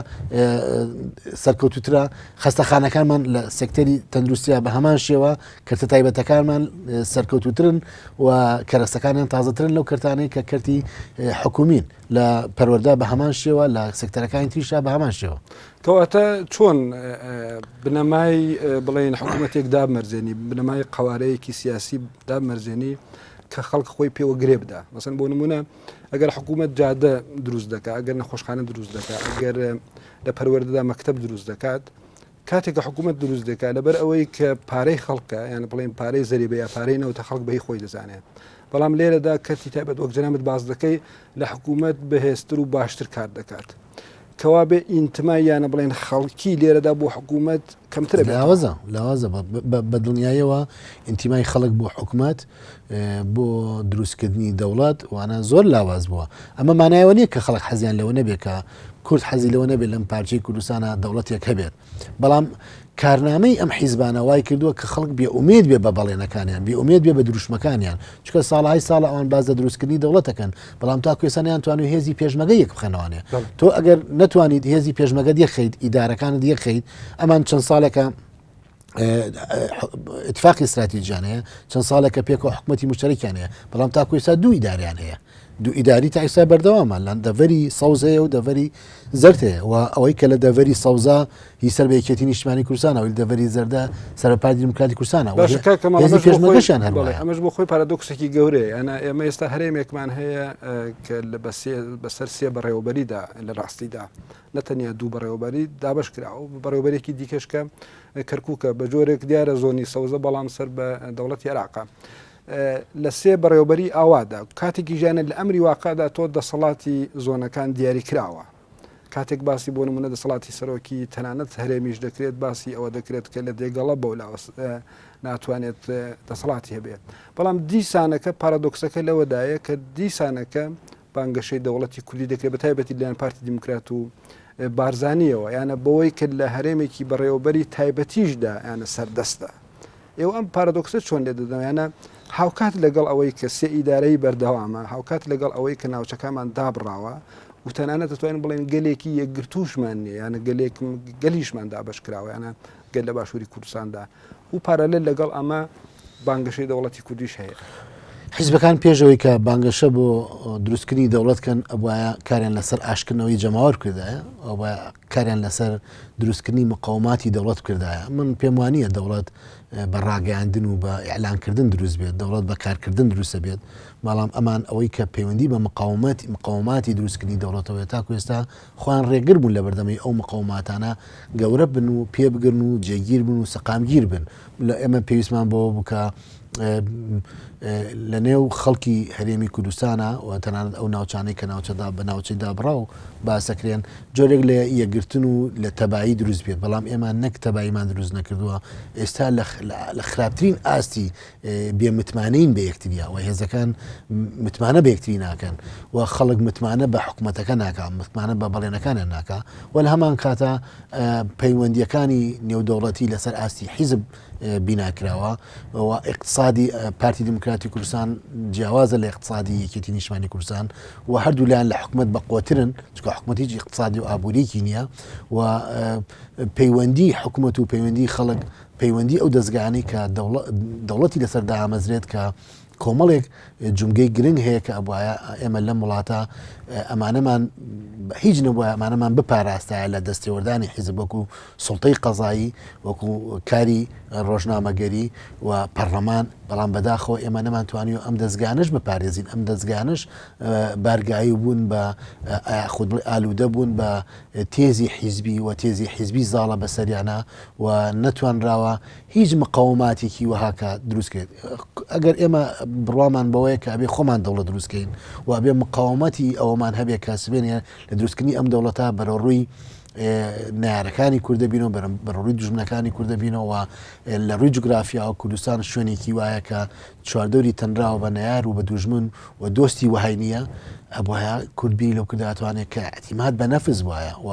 سەرکەوتوترە خەستەخانەکانمان لە سێکتەری تەندروستیا بە هەمان شێوە کەرتە تایبەتەکانمان سەرکەوتوترن و کەرەستەکانیان تازەترن لەو کەرتانەی کە کەرتی حکومین لە پەروەردە بە هەمان شێوە لە سێکتەرەکانی تریشا بە هەمان شێوە. کەواتە چۆن بنەمای بڵێن حکوومەتێک دابمەرزێنی بنەمای قوارەیەکی سیاسی دابمەرزێنی کە خەڵک خۆی پێوە گرێ بدا مەسەن بۆ نمونە ئەگەر حکوومەت جادە دروست دەکات ئەگەر نەخۆشخانە دروست دەکات ئەگەر لە پەروەردەدا مەکتب دروست دەکات کاتێک کە حکوومەت دروست دەکات لەبەر ئەوەی کە پارەی خەڵکە یان بڵێن پارەی زەریبە یا پارەی نەوتە خەڵک بەی خۆی دەزانێت بەڵام لێرەدا کەرتی تایبەت وەک جەنابت باس دەکەی لە حکوومەت بەهێزتر و باشتر کار دەکات کەوا بێ ئینتمای یانە بڵێن خەڵکی لێرەدا بۆ حکوومەت کەمترە لاوازە لاوازە بە دڵنیایەوە ئینتیمای خەڵک بۆ حکوومەت بۆ دروستکردنی دەوڵەت وانە زۆر لاواز بووە ئەمە مانایەوە نییە کە خەڵک حەزیان لەوە نەبێت کە کورد حەزی لەوە نەبێت لەم پارچەی کوردستانە دەوڵەتێک هەبێت بەڵام کارنامەی ئەم حیزبانە وای کردووە کە خەڵک بێ ئومێد بێ بە بەڵێنەکانیان بێ ئومێد بێ بە دروشمەکانیان چونکە ساڵهای ساڵە ئەوان باس لە دروستکردنی دەوڵەتەکەن بەڵام تاکو ئێستا نەیانتوانیوە هێزی پێشمەگە یەک بخەنەوانێ تۆ ئەگەر نەتوانیت هێزی پێشمەگەت یەکخەیت ئیدارەکانت یەکخەیت ئەمان چەند ساڵێکە اتفاقی استراتیژیان هەیە چەند ساڵێکە پێکەوە حکوومەتی مشتەرەکیان هەیە بەڵام تاکو ئێستا دوو ئیداریان هەیە دوو ئیداری تا ئێستا بەردەوامە لەن دەڤەری سەوز هەیە و دەڤەری زەرد هەیە و ئەوەی کە لە دەڤەری سەوزە هی سەر بە یەکێتی نیشتمانی کوردستانە ئەوەی دەڤەری زەردە سەر بە پارتی دیموکراتی کوردستانە باشە کاک کەمال، هێزی ئەمەش بۆ خۆی پێشمەرگەشیان هەر بەڵێ وایە. ئەمەش بۆ خۆی پارادۆکسێکی گەورەیە یانە ئێمە ئێستا هەرێمێکمان هەیە کە لە بە سێ بەسەر سێ بەڕێوەبەریدا لە ڕاستیدا نە تەنیا دوو بەڕێوەبەری دابەش کراوە و بەڕێوەبەرێکی دیکەش کە کەرکووکە بە جۆرێک دیارە زۆنی سەوزە بەڵام سەر بە دەوڵەتی عێراقە. لە سێ بەڕێوەبەری ئاوادا کاتێکی ژیانە لە ئەمری واقعدا تۆ دەسەڵاتی زۆنەکان دیاری کراوە کاتێک باسی بۆ نمونە دەسەڵاتی سەرۆکی تەنانەت هەرێمیش دەکرێت باسی ئەوە دەکرێت کە لە دێگەڵە بەولاوە ناتوانێت دەسەڵاتی هەبێت بەڵام دیسانەکە پارادۆکسەکە لەوەدایە کە دیسانەکە بانگەشەی دەوڵەتی کوردی دەکرێت بە تایبەتی لەلایەن پارتی دیموکرات و بارزانیەوە یانە بەوەی کە لە هەرێمێکی بەڕێوەبەری تایبەتیشدا یانە سەردەستە ئێوە ئەم پارادۆکسە چۆن لێ دەدەنەوە؟ یانە هاوکات لەگەڵ ئەوەی کە سێ ئیدارەی بەردەوامە، هاوکات لەگەڵ ئەوەی کە ناوچەکانمان دابڕاوە و تەنانەت دەتوانین بڵێین گەلێکی یەکگرتووشمان نییە، یانە گەلێک گەلیشمان دابەش کراوە، یانە گەل لە باشووری کوردستاندا و پارالێل لەگەڵ ئەمە بانگەشەی دەوڵەتی کوردیش هەیە. حیزبەکان پێش ئەوەی کە بانگەشە بۆ دروستکردنی دەوڵەت کەن ئەبوایە کاریان لەسەر ئاشکردنەوەی جەماوەر بکردایە، ئەبوایە کاریان لەسەر دروستکردنی مقاوماتی دەوڵەت بکردایە. من پێم وانییە دەوڵەت بە ڕاگەیاندن و بە ئیعلانکردن دروست بێت، دەوڵەت بە کارکردن دروستە بێت، بەڵام ئەمان ئەوەی کە پەیوەندی بە مقاومەت مقاوماتی دروستکردنی دەوڵەتەوەیە تاکو ئێستا خۆیان ڕێگر بوون لە بەردەمی ئەو مقاوماتانە گەورە بن و پێ بگرن و جێگیر بن و سەقامگیر بن. لە ئێمە پێویستمان بەوە بوو کە لە نێو خەڵکی هەرێمی کوردستانە و تەنانەت ئەو ناوچانەی کە ناوچەدا بە ناوچەی دابڕاو باسەکرێن جۆرێک لە یەکگرتن و لە تەبایی دروست بێت، بەڵام ئێمە نەک تەباییمان دروست نەکردووە، ئێستا لە خراپترین ئاستی بێ متمانەین بە یەکتریا و هێزەکان متمانە بە یەکتری ناکەن و خەڵک متمانە بە حکوومەتەکە ناکا، متمانە بە بەڵێنەکانیان ناکا و لە هەمان کاتا پەیوەندیەکانی نێودەوڵەتی لەسەر ئاستی حیزب بینا کراوە و ئیقتسادی پارتی دیموکراتی کوردستان جیاوازە لە ئیقتسادی یەکێتی نیشتمانی کوردستان و هەردوو لایەن لە حکومت بەقوەترن، چونکە حکومت هیچ ئیقتسادی و ئابووریکی نییە و پەیوەندی حکومت و پەیوەندی خەڵک پەیوەندی ئەو دەزگانەی کە دەوڵەتی لەسەر دامەزرێت کە کۆمەڵێک جومگەی گرنگ هەیە کە ئەبوایە ئێمە لەم وڵاتە ئەمانەمان هیچ نەبووە ئەمانەمان بپاراستایە لە دەستێوەردانی حیزب وەکو سوڵتەی قەزایی وەکو کاری ڕۆژنامەگەری و پەرلەمان، بەڵام بەداخەوە ئێمە نەمانتوانیوە ئەم دەزگانەش بپارێزین، ئەم دەزگانەش بارگاوی بوون بە خود بڵێ ئالوودە بوون بە تێزی حیزبی و تێزی حیزبی زاڵە بەسەریانە و نەتوانراوە هیچ مقاوماتێکی وەها کە دروست کرێت. ئەگەر ئێمە بڕوامان بەوەیە کە ئەبێ خۆمان دەوڵەت دروست کەین و ئەبێ مقاومەتی ئەوەمان هەبێ کە سبێنێ لە دروستکردنی ئەم دەوڵەتە بەرەوڕووی نارەکانی کوردە بینەوە، بەرەوڕووی دوژمنەکانی کوردە بینەوە. لە ڕووی جوگرافیاوە کوردستان شوێنێکی وایە کە چواردەوری تەنراوە بە نەیار و بە دوژمن و دۆستی وەهای نییە. ئەبوایە کورد بیری لەو کرداتوانێت کە ئیعتیماد بە نەفس وایە و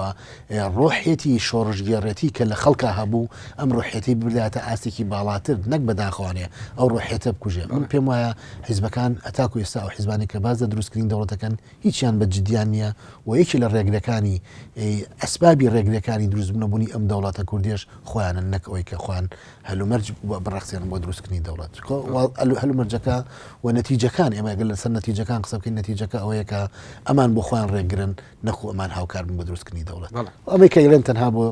ڕۆحیەتی شۆڕشگێڕێتی کە لە خەڵکا هەبوو ئەم ڕۆحیەتی ببردایەتە ئاستێکی باڵاتر نەک بەداخەوانێ ئەو ڕۆحیەتە بکوژێ. من پێم وایە حیزبەکان هەتاکو ئێستا ئەو حیزبانەی کە باس لە دروستکردنی دەوڵەت دەکەن هیچیان بە جدیان نییە و یەکێ لە ڕێگرەکانی ئەسبابی ڕێگرەکانی دروستبوونەبوونی ئەم دەوڵەتە کوردیەش خۆیانن نەک ئەوەی کە خۆیان هەلومەرج بڕەخسێنن بۆ دروستکردنی دەوڵەت. هەلومەرجەکە و نەتیجەکان ئێمە گەر لەسەر نەتیجەکان قسە بکەین نەتیجەکە ئەوەیە کە ئەمان بۆ خۆیان ڕێگرن نەکو ئەمان هاوکار بن بۆ دروستکردنی دەوڵەت. ئەمەی کە ئەیڵێن تەنها بۆ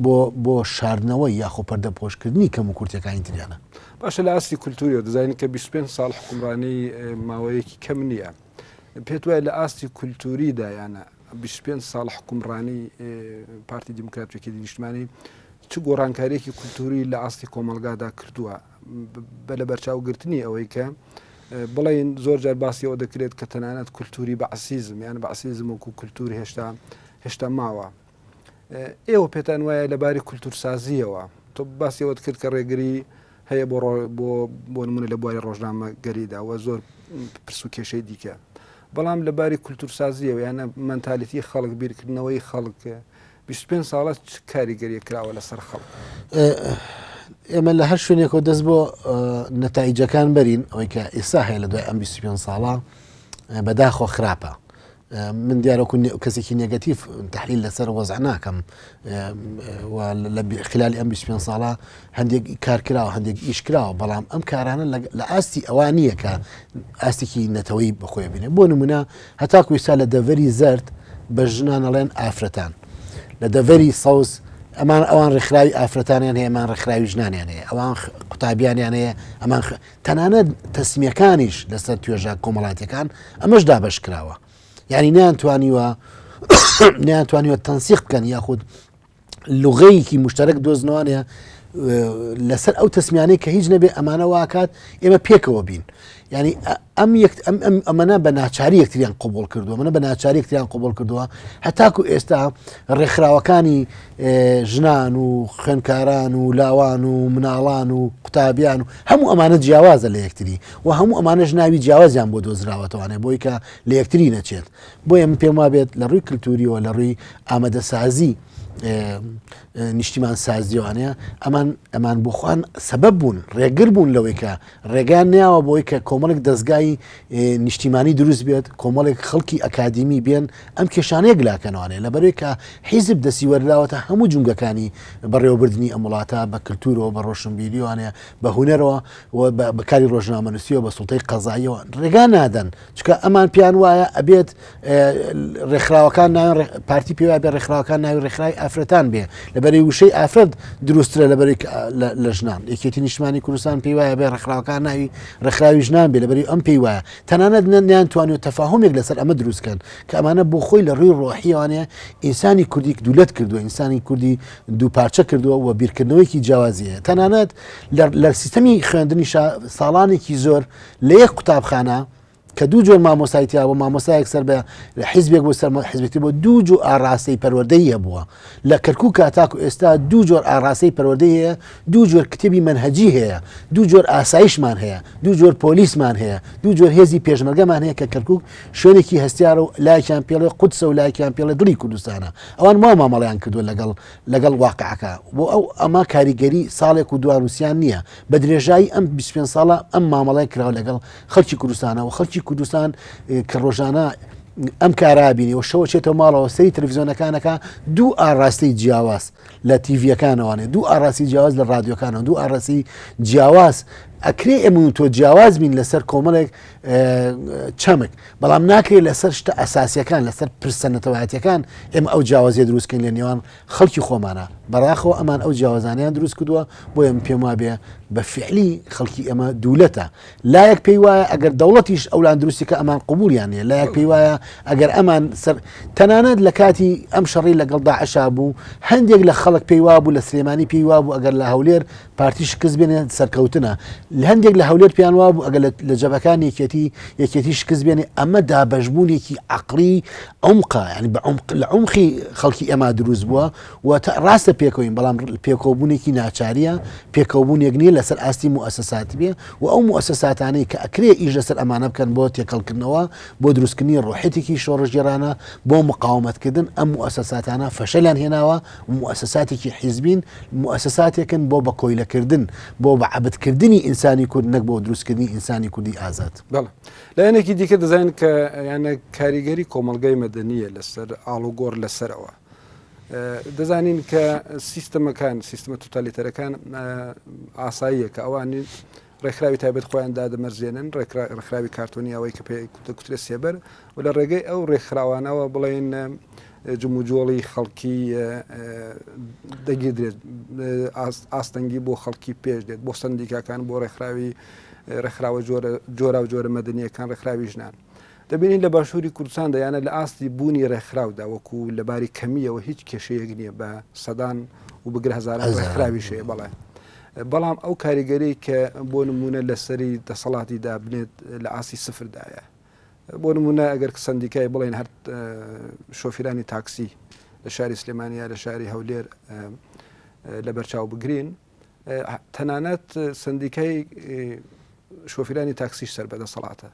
بۆ بۆ شاردنەوەی یاخۆ پەردەپۆشکردنی کەم و کورتیەکانی تریانە. باشە لە ئاستی کولتوریەوە دەزانین کە 25 ساڵ حوکمڕانی ماوەیەکی کەم نییە. پێت وایە لە ئاستی کولتوریدا یانە 25 ساڵ حوکمڕانی پارتی دیموکرات و یەکێتی نیشتمانی چ گۆڕانکاریەکی کولتوری لە ئاستی کۆمەڵگادا کردووە بە لەبەرچاوگرتنی ئەوەی کە بڵێن زۆر جار باسی ئەوە دەکرێت کە تەنانەت کولتوری بەعسیزم یان بەعسیزم وەکو کولتور هێشتا هێشتا ماوە ئێوە پێتان وایە لە باری کولتورسازیەوە تۆ باسی ئەوەت کرد کە ڕێگری هەیە بۆ بۆ بۆ نمونە لە بواری ڕۆژنامەگەریدا و زۆر پرس و کێشەی دیکە بەڵام لە باری کولتورسازیەوە یانە مەنتالیتی خەڵک بیرکردنەوەی خەڵک 25 ساڵە چ کاریگەریە کراوە لەسەر خەڵک؟ ئێمە لە هەر شوێنێکەوە دەست بۆ نەتایجەکان بەرین ئەوەی کە ئێستا هەیە لە دوای ئەم 25 ساڵە بەداخۆ خراپە من دیارەکو کەسێکی نێگەتیف تحلیل لەسەر وەزع ناکەم لە خلالی ئەم 25 ساڵە هەندێک کار کراوە هەندێک ئیش کراوە بەڵام ئەم کارانە لە ئاستی ئەوە نییە کە ئاستێکی نەتەوەی بەخۆی بینێ بۆ نمونە هەتاکو ئیستا لە دەڤەری زەرد بە ژنان ئەڵێن ئافرەتان، لە دەڤەری سەوز ئەمان ئەوان ڕێکخراوی ئافرەتانیان هەیە ئەمان ڕێکخراوی ژنانیان هەیە ئەوان قوتابیانیان هەیە ئەمان تەنانەت تەسمیەکانیش لەسەر توێژە کۆمەڵاتیەکان ئەمەش دابەش کراوە یعنی نیان توانیوە نیان توانیوە تەنسیق بکەن یاخود لغەیەکی مشتەرەک دۆزنەوانە لەسەر ئەو تەسمیانەی کە هیچ نەبێ ئەمانە واکات ئێمە پێکەوە بین ینی ئەم یەک ئەم ئەم ئەمەە بە ناچاری یەکتریان قوبول کردووە منە بە ناچاری یەکتریان قوبول کردووە هەتاکو ئێستا ڕێکخراوەکانی ژنان و خوێنکاران و لاوان و مناڵان و قوتابیان و هەموو ئەمانە جیاوازە لە یەکتری و هەموو ئەمانەش ناوی جیاوازیان بۆ دۆزراوەتەوانێ بۆی کە لە یەکتری نەچێت بۆیە من پێم وابێت لە ڕووی کللتوریەوە لە ڕووی ئامادەسازی نیشتیمان سازیوانەیە ئەمان ئەمان بۆخوان سەبەب بوون ڕێگر بوون لەوەی کە ڕێگان نیاوە بۆی کە کۆمەڵێک دەستگای نیشتیمانی دروست بێت کۆمەڵێک خەڵکی ئەکادیمی بێن ئەم کێشانەیەک لاکەنوانێ لەبەرەوەی کە حیزب دەسی وەرداوەتە هەموو جونگەکانی بەڕێوەبردننی ئەم وڵاتە بە کللتورەوە بە ڕۆشنبیریوانەیە بە هوەرەوە و بەکاری ڕۆژنامەنووسیەوە بە سوڵتەی قەزاییەوە ڕێگا نادەن چونکە ئەمان پێیان وایە ئەبێت ڕێکخراوەکان ناوی پارتی پێ وایە بێ ڕێکخراوەکان ناوی ڕێکخراوی ئافرەتان بێ لەبەری وشەی ئافرەت دروسترە لەبەری لە ژنان یەکێتی نیشتمانی کوردستان پێی وایە بێ ڕێکخراوەکان ناوی ڕێکخراوی ژنان بێ لەبەری ئەم پێی وایە تەنانەت نیان توانیوە تەفاهمێک لەسەر ئەمە دروستکەن کە ئەمانە بۆ خۆی لە ڕووی ڕۆحیوانەیە ئینسانی کوردی دوولەت کردووە ئینسانی کوردی دوو پارچە کردووە و بیرکردنەوەیکی جیاوازی هەیە تەنانەت لە سیستەمی خوێندنیشا ساڵانێکی زۆر لە یەک قوتابخانە کە دوو جۆر مامۆستای تیا بوو مامۆستایەک سەر بە حیزبێک بۆ سەر حزبێکی بۆ دوو جۆر ئاڕاستەی پەروەردەی هەبووە لە کەرکووک تاکو ئێستا دوو جۆر ئاڕاستەی پەروەردەی هەیە دوو جۆر کتێبی مەنهەجی هەیە دوو جۆر ئاسایشمان هەیە دوو جۆر پۆلیسمان هەیە دوو جۆر هێزی پێشمەرگەمان هەیە کە کەرکووک شوێنێکی هەستیارە و لایەکیان پێڵێ قودسە و لایەکیان پێڵێ دڵی کوردستانە ئەوان وا مامەڵەیان کردووە لەگەڵ لەگەڵ واقعەکە بۆ ئەو ئەمە کاریگەری ساڵێک و دوان وسیان نییە بە درێژایی ئەم 25 ساڵە ئەم مامەڵەیە کراوە لەگەڵ خەڵکی کوردستانە و خەڵکی کوردستان کە ڕۆژانە ئەم کارا بینی و شەوە چێتەوە ماڵەوە سەری تەلەڤیزیۆنەکانەکە دوو ئاڕاستەی جیاواز لە تیڤیەکانەوانێ دوو ئاڕاستی جیاواز لە ڕادیۆکانەوە دوو ئاڕاستی جیاواز ئەکرێ ئێمە و تۆ جیاواز بین لەسەر کۆمەڵێک چەمک بەڵام ناکرێت لەسەر شتە ئەساسیەکان لەسەر پرسە نەتەوایەتەکان ئێمە ئەو جیاوازیە دروستکەین لە نێوان خەڵکی خۆمانە بەڕاخەوە ئەمان ئەو جیاوازانیان دروست کردووە بۆیە من پێم وابێ بە فعلی خەڵکی ئێمە دوولەتە لایەک پێی وایە ئەگەر دەوڵەتیش ئەولان دروستی کە ئەمان قوبولیان نیە لایەک پێی وایە ئەگەر ئەمان سەر تەنانەت لە کاتی ئەم شەڕی لەگەڵ داعشا بوو هەندێک لە خەڵک پێی وابوو لە سلێمانی پێی وابوو ئەگەر لە هەولێر پارتی شکست بێنێ سەرکەوتنە لە هەندێک لە هەولێر پێیان وابوو ئەگەر لە جەبەکان یەکێتی یەکێتی شکست بێنێ ئەمە دابەشبوونێکی عقلی عمقە ینی بە عمق لە عمقی خەڵکی ئێمە دروست بووە و ڕاستە پێکەوەین بەڵام پێکەوەبوونێکی ناچاریە پێکەوەبوونێک نییە لەسەر ئاستی موئەسەسات بێ و ئەو موئەسەساتانەی کە ئەکرێ ئیش لەسەر ئەمانە بکەن بۆ تێکەڵکردنەوە بۆ دروستکردنی ڕۆحێتێکی شۆڕشگێڕانە بۆ مقاومەتکردن ئەم موئەسەساتانە فەشەلیان هێناوە موئەسەساتێکی حیزبین موئەسەساتێکن بۆ بە کۆیلەکردن بۆ بە عەبدکردنی ئینسانی کورد نەک بۆ دروستکردنی ئینسانی کوردی ئازاد. بەڵێ لایەنێکی دیکە دەزانین کە یانە کاریگەری کۆمەڵگای مەدەنییە لەسەر ئاڵوگۆڕ لەسەرەوە. دەزانین کە سیستەمەکان سیستمە توتالیتەرەکان ئاساییە کە ئەوانی ڕێکخراوی تایبەت خۆیان دادەمەرزێنن ڕێکخراوی کارتۆنی ئەوەی کە پێ دەکوترێت سێبەر و لە ڕێگەی ئەو ڕێکخراوانەوە بڵێن جموجۆڵی خەڵکی دەگیردرێت ئاستەنگی بۆ خەڵکی پێش دێت بۆ سندیکاکان بۆ ڕێکخراوی ڕێکخراوە جۆرا و جۆرە مەدەنیەکان ڕێکخراوی ژنان دەبینین لە باشووری کوردستاندا یانە لە ئاستی بوونی ڕێکخراودا وەکو لە باری کەمییەوە هیچ کێشەیەک نییە بە سەدان و بگرە هەزاران ڕێکخراویش هەیە بەڵێ بەڵام ئەو کاریگەری کە بۆ نمونە لەسەری دەسەڵاتی دابنێت لە ئاستی سفردایە بۆ نمونە ئەگەر سندیکای بڵێن هەر شۆفیرانی تاکسی لە شاری سلێمانیا لە شاری هەولێر لە بەرچاو بگرین تەنانەت سندیکای شۆفیرانی تاکسیش سەر بە دەسەڵاتە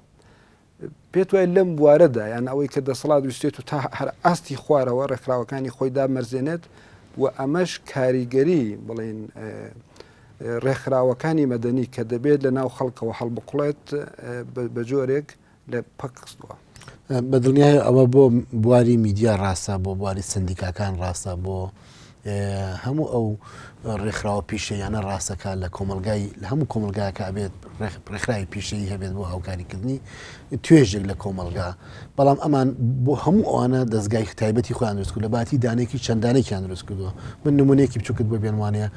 پێت وایە لەم بوارەدا یان ئەوەی کە دەسەڵات ویستێت و تا هەر ئاستی خوارەوە ڕێکخراوەکانی خۆی دامەرزێنێت و ئەمەش کاریگەری بڵین ڕێکخراوەکانی مەدەنی کە دەبێت لە ناو خەڵکەوە هەڵبقڵێت بە جۆرێک لە پەک خستووە. بە دڵنیای ئەوە بۆ بواری میدیا ڕاستە بۆ بواری سندیکاکان ڕاستە بۆ هەموو ئەو ڕێکخراوە پیشەیانە ڕاستەکە لە کۆمەلگای لە هەموو کۆمەلگاکە ئەبێت ڕێکخراوی پیشەیی هەبێت بۆ هاوکاریکردنی توێژێک لە کۆمەلگا بەڵام ئەمان بۆ هەموو ئەوانە دەستگای تایبەتی خۆیان دروست کرد لە باتی دانێکی چەندانێکیان دروست کردووە من نمونەیەکی بچووکت بۆ بێنوانەیە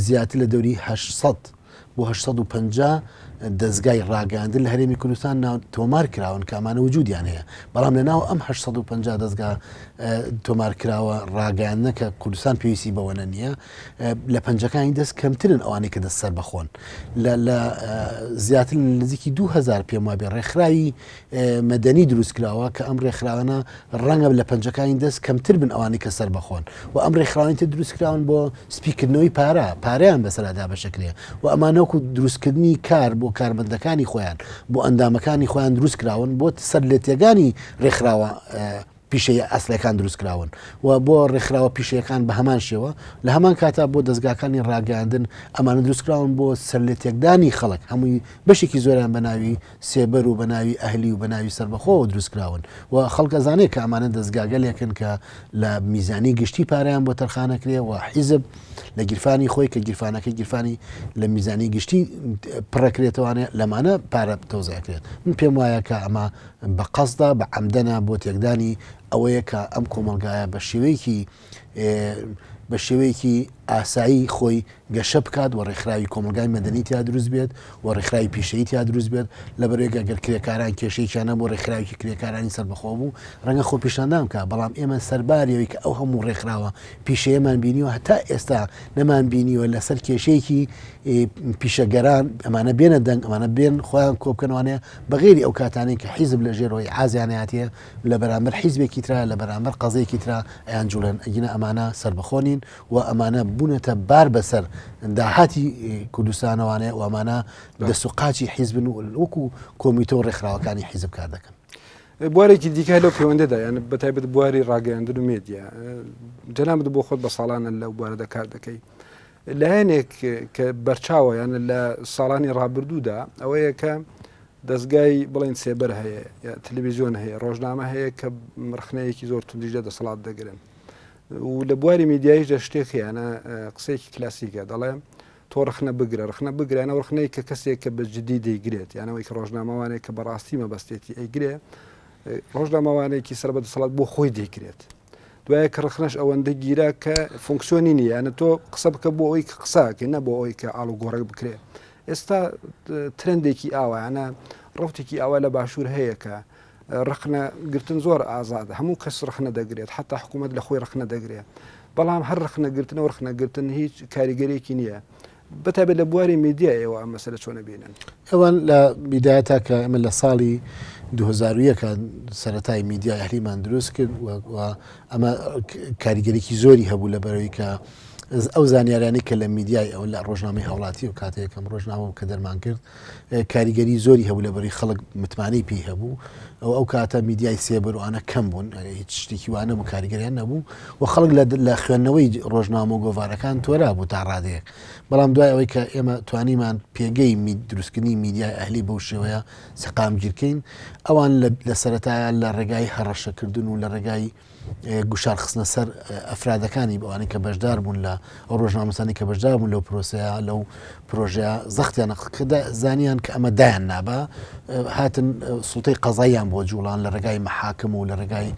زیاتر لە دەوری 800 بۆ 850 دەزگای ڕاگەیاندن لە هەرێمی کوردستان ناو تۆمار کراون کە ئەمانە وجودیان هەیە بەڵام لە ناو ئەم 850 دەزگا تۆمار کراوە ڕاگەیاندنە کە کوردستان پێویستی بەوەنە نییە لە پەنجەکانی دەست کەمترن ئەوانەی کە دەست سەر بەخۆن لە زیاتر نزیکی 2000 پێم وابێ ڕێکخراوی مەدەنی دروست کراوە کە ئەم ڕێکخراوانە ڕەنگە لە پەنجەکانی دەست کەمتر بن ئەوانەی کە سەر بەخۆن و ئەم ڕێکخراوانی تر دروست کراون بۆ سپیکردنەوەی پارە پارەیان بەسەرا دابەشەکرێ و ئەمانە وەکو دروستکردنی کار بۆ کارمەندەکانی خۆیان بۆ ئەندامەکانی خۆیان دروست کراون بۆ سەر لێتێگانی ڕێکخراوە. پیشەیە ئەسلەکان دروستکراون و بۆ ڕێکخراوە پیشەیەکان بە هەمان شێوە لە هەمان کاتا بۆ دەستگاکانی ڕاگەیاندن ئەمانە دروستکراون بۆ سەرلێتێکدانی خەڵک هەمووی بەشێکی زۆریان بە ناوی سێبەر و بە ناوی ئەهلی و بە ناوی سەربەخۆوە دروستکراون و خەڵک ئەزانێت کە ئەمانە دەستگاگەلێکن کە لە میزانی گشتی پارەیان بۆ تەرخانەکرێ و حیزب لە گیرفانی خۆی کە گیرفانەکەی گیرفانی لە میزانی گشتی پڕەکرێتوانێ لەمانە پارە تەوزیعکرێت من پێم وایە کە ئەمە بە قەسدا بە عەمدەنە بۆ تێکدانی ئەوەیە کە ئەم کۆمەڵگایە بە شێوەیەکی بە شێوەیەکی ئاسایی خۆی گەشە بکات و ڕێکخراوی کۆمەلگای مەدەنی تیا دروست بێت و ڕێکخراوی پیشەیی تیا دروست بێت لە بەرێک ئەگەر کرێکاران کێشەیەکیان نەبوو ڕێکخراوێکی کرێکارانی سەربەخۆ بوو ڕەنگە خۆپیشاندان بکات بەڵام ئێمە سەرباری ئەوەی کە ئەو هەموو ڕێکخراوە پیشەیەمان بینیوە هەتا ئێستا نەمان بینیوە لەسەر کێشەیەکی پیشەگەران ئەمانە بێنە دەنگ ئەمانە بێن خۆیان کۆبکەنوانەیە بەغێری ئەو کاتانەی کە حیزب لە ژێرەوەی عازیانەتیە لە بەرامبەر حیزبێکی ترا لە بەرامبەر قەزێکی ترا ئەیان جوڵێن ئەگینە ئەمانە سەربەخۆ نین و ئەمانە بوونەتە بار بەسەر داهاتی کوردستانەوانەیە و ئەمانە دەست و قاچی حیزبن و وەکو کۆمیتە و ڕێکخراوەکانی حیزب کار دەکەن. بوارێکی دیکە لەو پەیوەندەدا یان بە تایبەت بواری ڕاگەیاندن و مێدیا جەنابت بۆ خۆت بە ساڵانە لەو بوارەدا کار دەکەی لایەنێک کە بەرچاوە یان لە ساڵانی ڕابردوودا ئەوەیە کە دەستگای بڵێن سێبەر هەیە تەلەڤیزیۆن هەیە ڕۆژنامە هەیە کە ڕخنەیەکی زۆر توندیش لە دەسەڵات دەگرن و لە بواری میدیایشدا شتێک هەیە قسەیەکی کلاسیکە دەڵێ تۆ ڕخنە بگرە ڕخنە بگرانە ڕخنەی کە کەسێک کە بە جدی دەیگرێت یانەوەی کە ڕۆژنامەوانێک کە بەڕاستی مەبەستێتی ئەیگرێ ڕۆژنامەوانێکی سەر بە دەسەڵات بۆ خۆی دەیگرێت دوایە کە ڕخنەش ئەوەندە گیرا کە فۆنکسیۆنی نییە یانە تۆ قسە بکە بۆ ئەوی کە قساکەی نە بۆ ئەوی کە ئاڵ و گۆڕێک بکرێ ئێستا ترندێکی ئاوایانە ڕوتێکی ئاوا لە باشوور هەیە کە ڕەخنە گرتن زۆر ئازادە هەموو کەس ڕەخنە دەگرێت حتا حکوومەت لە خۆی ڕەخنە دەگرێت بەڵام هەر ڕەخنە گرتن و ڕەخنە گرتن هیچ کاریگەرێکی نییە بەتابێت لە بواری میدیا ئێوە ئەم مەسەلە چۆن بینن ئەوان لە بیدایەتا کە ئێمە لە ساڵی 2001 سەتای میدیا ئەهلیمان دروست کرد و ئەمە کاریگەرێکی زۆری هەبوو لە بەرەوەی کە ئەو زانیارانی کە لە میدیای ئەو لە ڕۆژنامەی هاوڵاتی و کاتێکم ڕۆژنامە کە دەرمان کرد کاریگەری زۆری هەبوو لەبەری خەڵک متمانەی پێی هەبوو ئەو ئەو کاتە میدیای سێبەر و ئانە کەم بوون هیچ شتێکی وانە بوو کاریگەریان نەبوو و خەڵک لە خوێندنەوەی ڕۆژنامە و گۆڤارەکان تۆرا بوو تا ڕادەیەک بەڵام دوای ئەوەی کە ئێمە توانیمان پێگەی دروستکردنی میدیای ئەهلی بەو شێوەیە سەقامگیرکەین ئەوان لە سەرەتایە لە ڕێگای هەڕەشەکردن و لە ڕێگای گوشار خستنە سەر ئەفرادەکانی ئەوانەی کە بەشدار بوون لە ئەو ڕۆژنامەسانی کە بەشدار بوون لەو پرۆسەیە لەو پرۆژەیە زەختیان کردە زانیان کە ئەمە دایان نابا هاتن سوڵتەی قەزاییان بۆ جوڵان لە ڕێگای مەحاکم و لە ڕێگای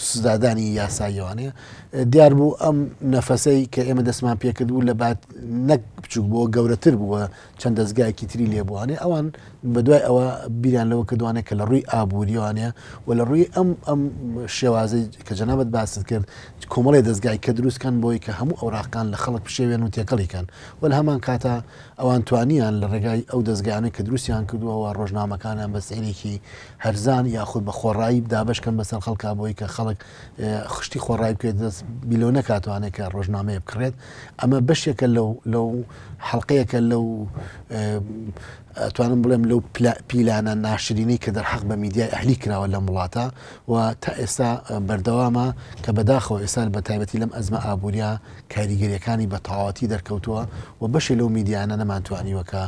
سزادانی یاساییەوانەیە دیار بوو ئەم نەفەسەی کە ئێمە دەستمان پێکرد بوو لە بات نەک بچوک بووە گەورەتر بووە چەند دەزگایەکی تری لێبووانێ ئەوان بەدوای ئەوە بیریان لەوە کردوانێ کە لە ڕووی ئابووریوانە و لە ڕووی ئەم ئەم شێوازەی کە جەنابەت باست کرد کۆمەڵی دەزگای کە دروستکەن بۆی کە هەموو ئەوراقان لە خەڵک پشێوێن و تێکەڵی کەن و لە هەمان کاتا ئەوان توانیان لە ڕێگای ئەو دەزگایانەی کە دروستیان کردووە و ڕۆژنامەکانیان بە سعرێکی هەرزان یاخود بە خۆڕایی دابەشکەن بەسەر خەڵکا بۆی کە خەڵک خشتی خۆڕای بکرێت دەست بیلۆ نەکاتوانێت کە ڕۆژنامەیە بکڕێت ئەمە بەشێکە لەو لەو حەڵقەیەکە لەو ئەتوانم بڵێم لەو پیلانە ناشرینەی کە دەرحەق بە میدیای ئەهلی کراوە لەم وڵاتە و تا ئێستا بەردەوامە کە بەداخەوە ئێستا بە تایبەتی لەم ئەزمە ئابووریە کاریگەریەکانی بە تەواوەتی دەرکەوتووە و بەشێ لەو میدیانە نەمانتوانیوە کە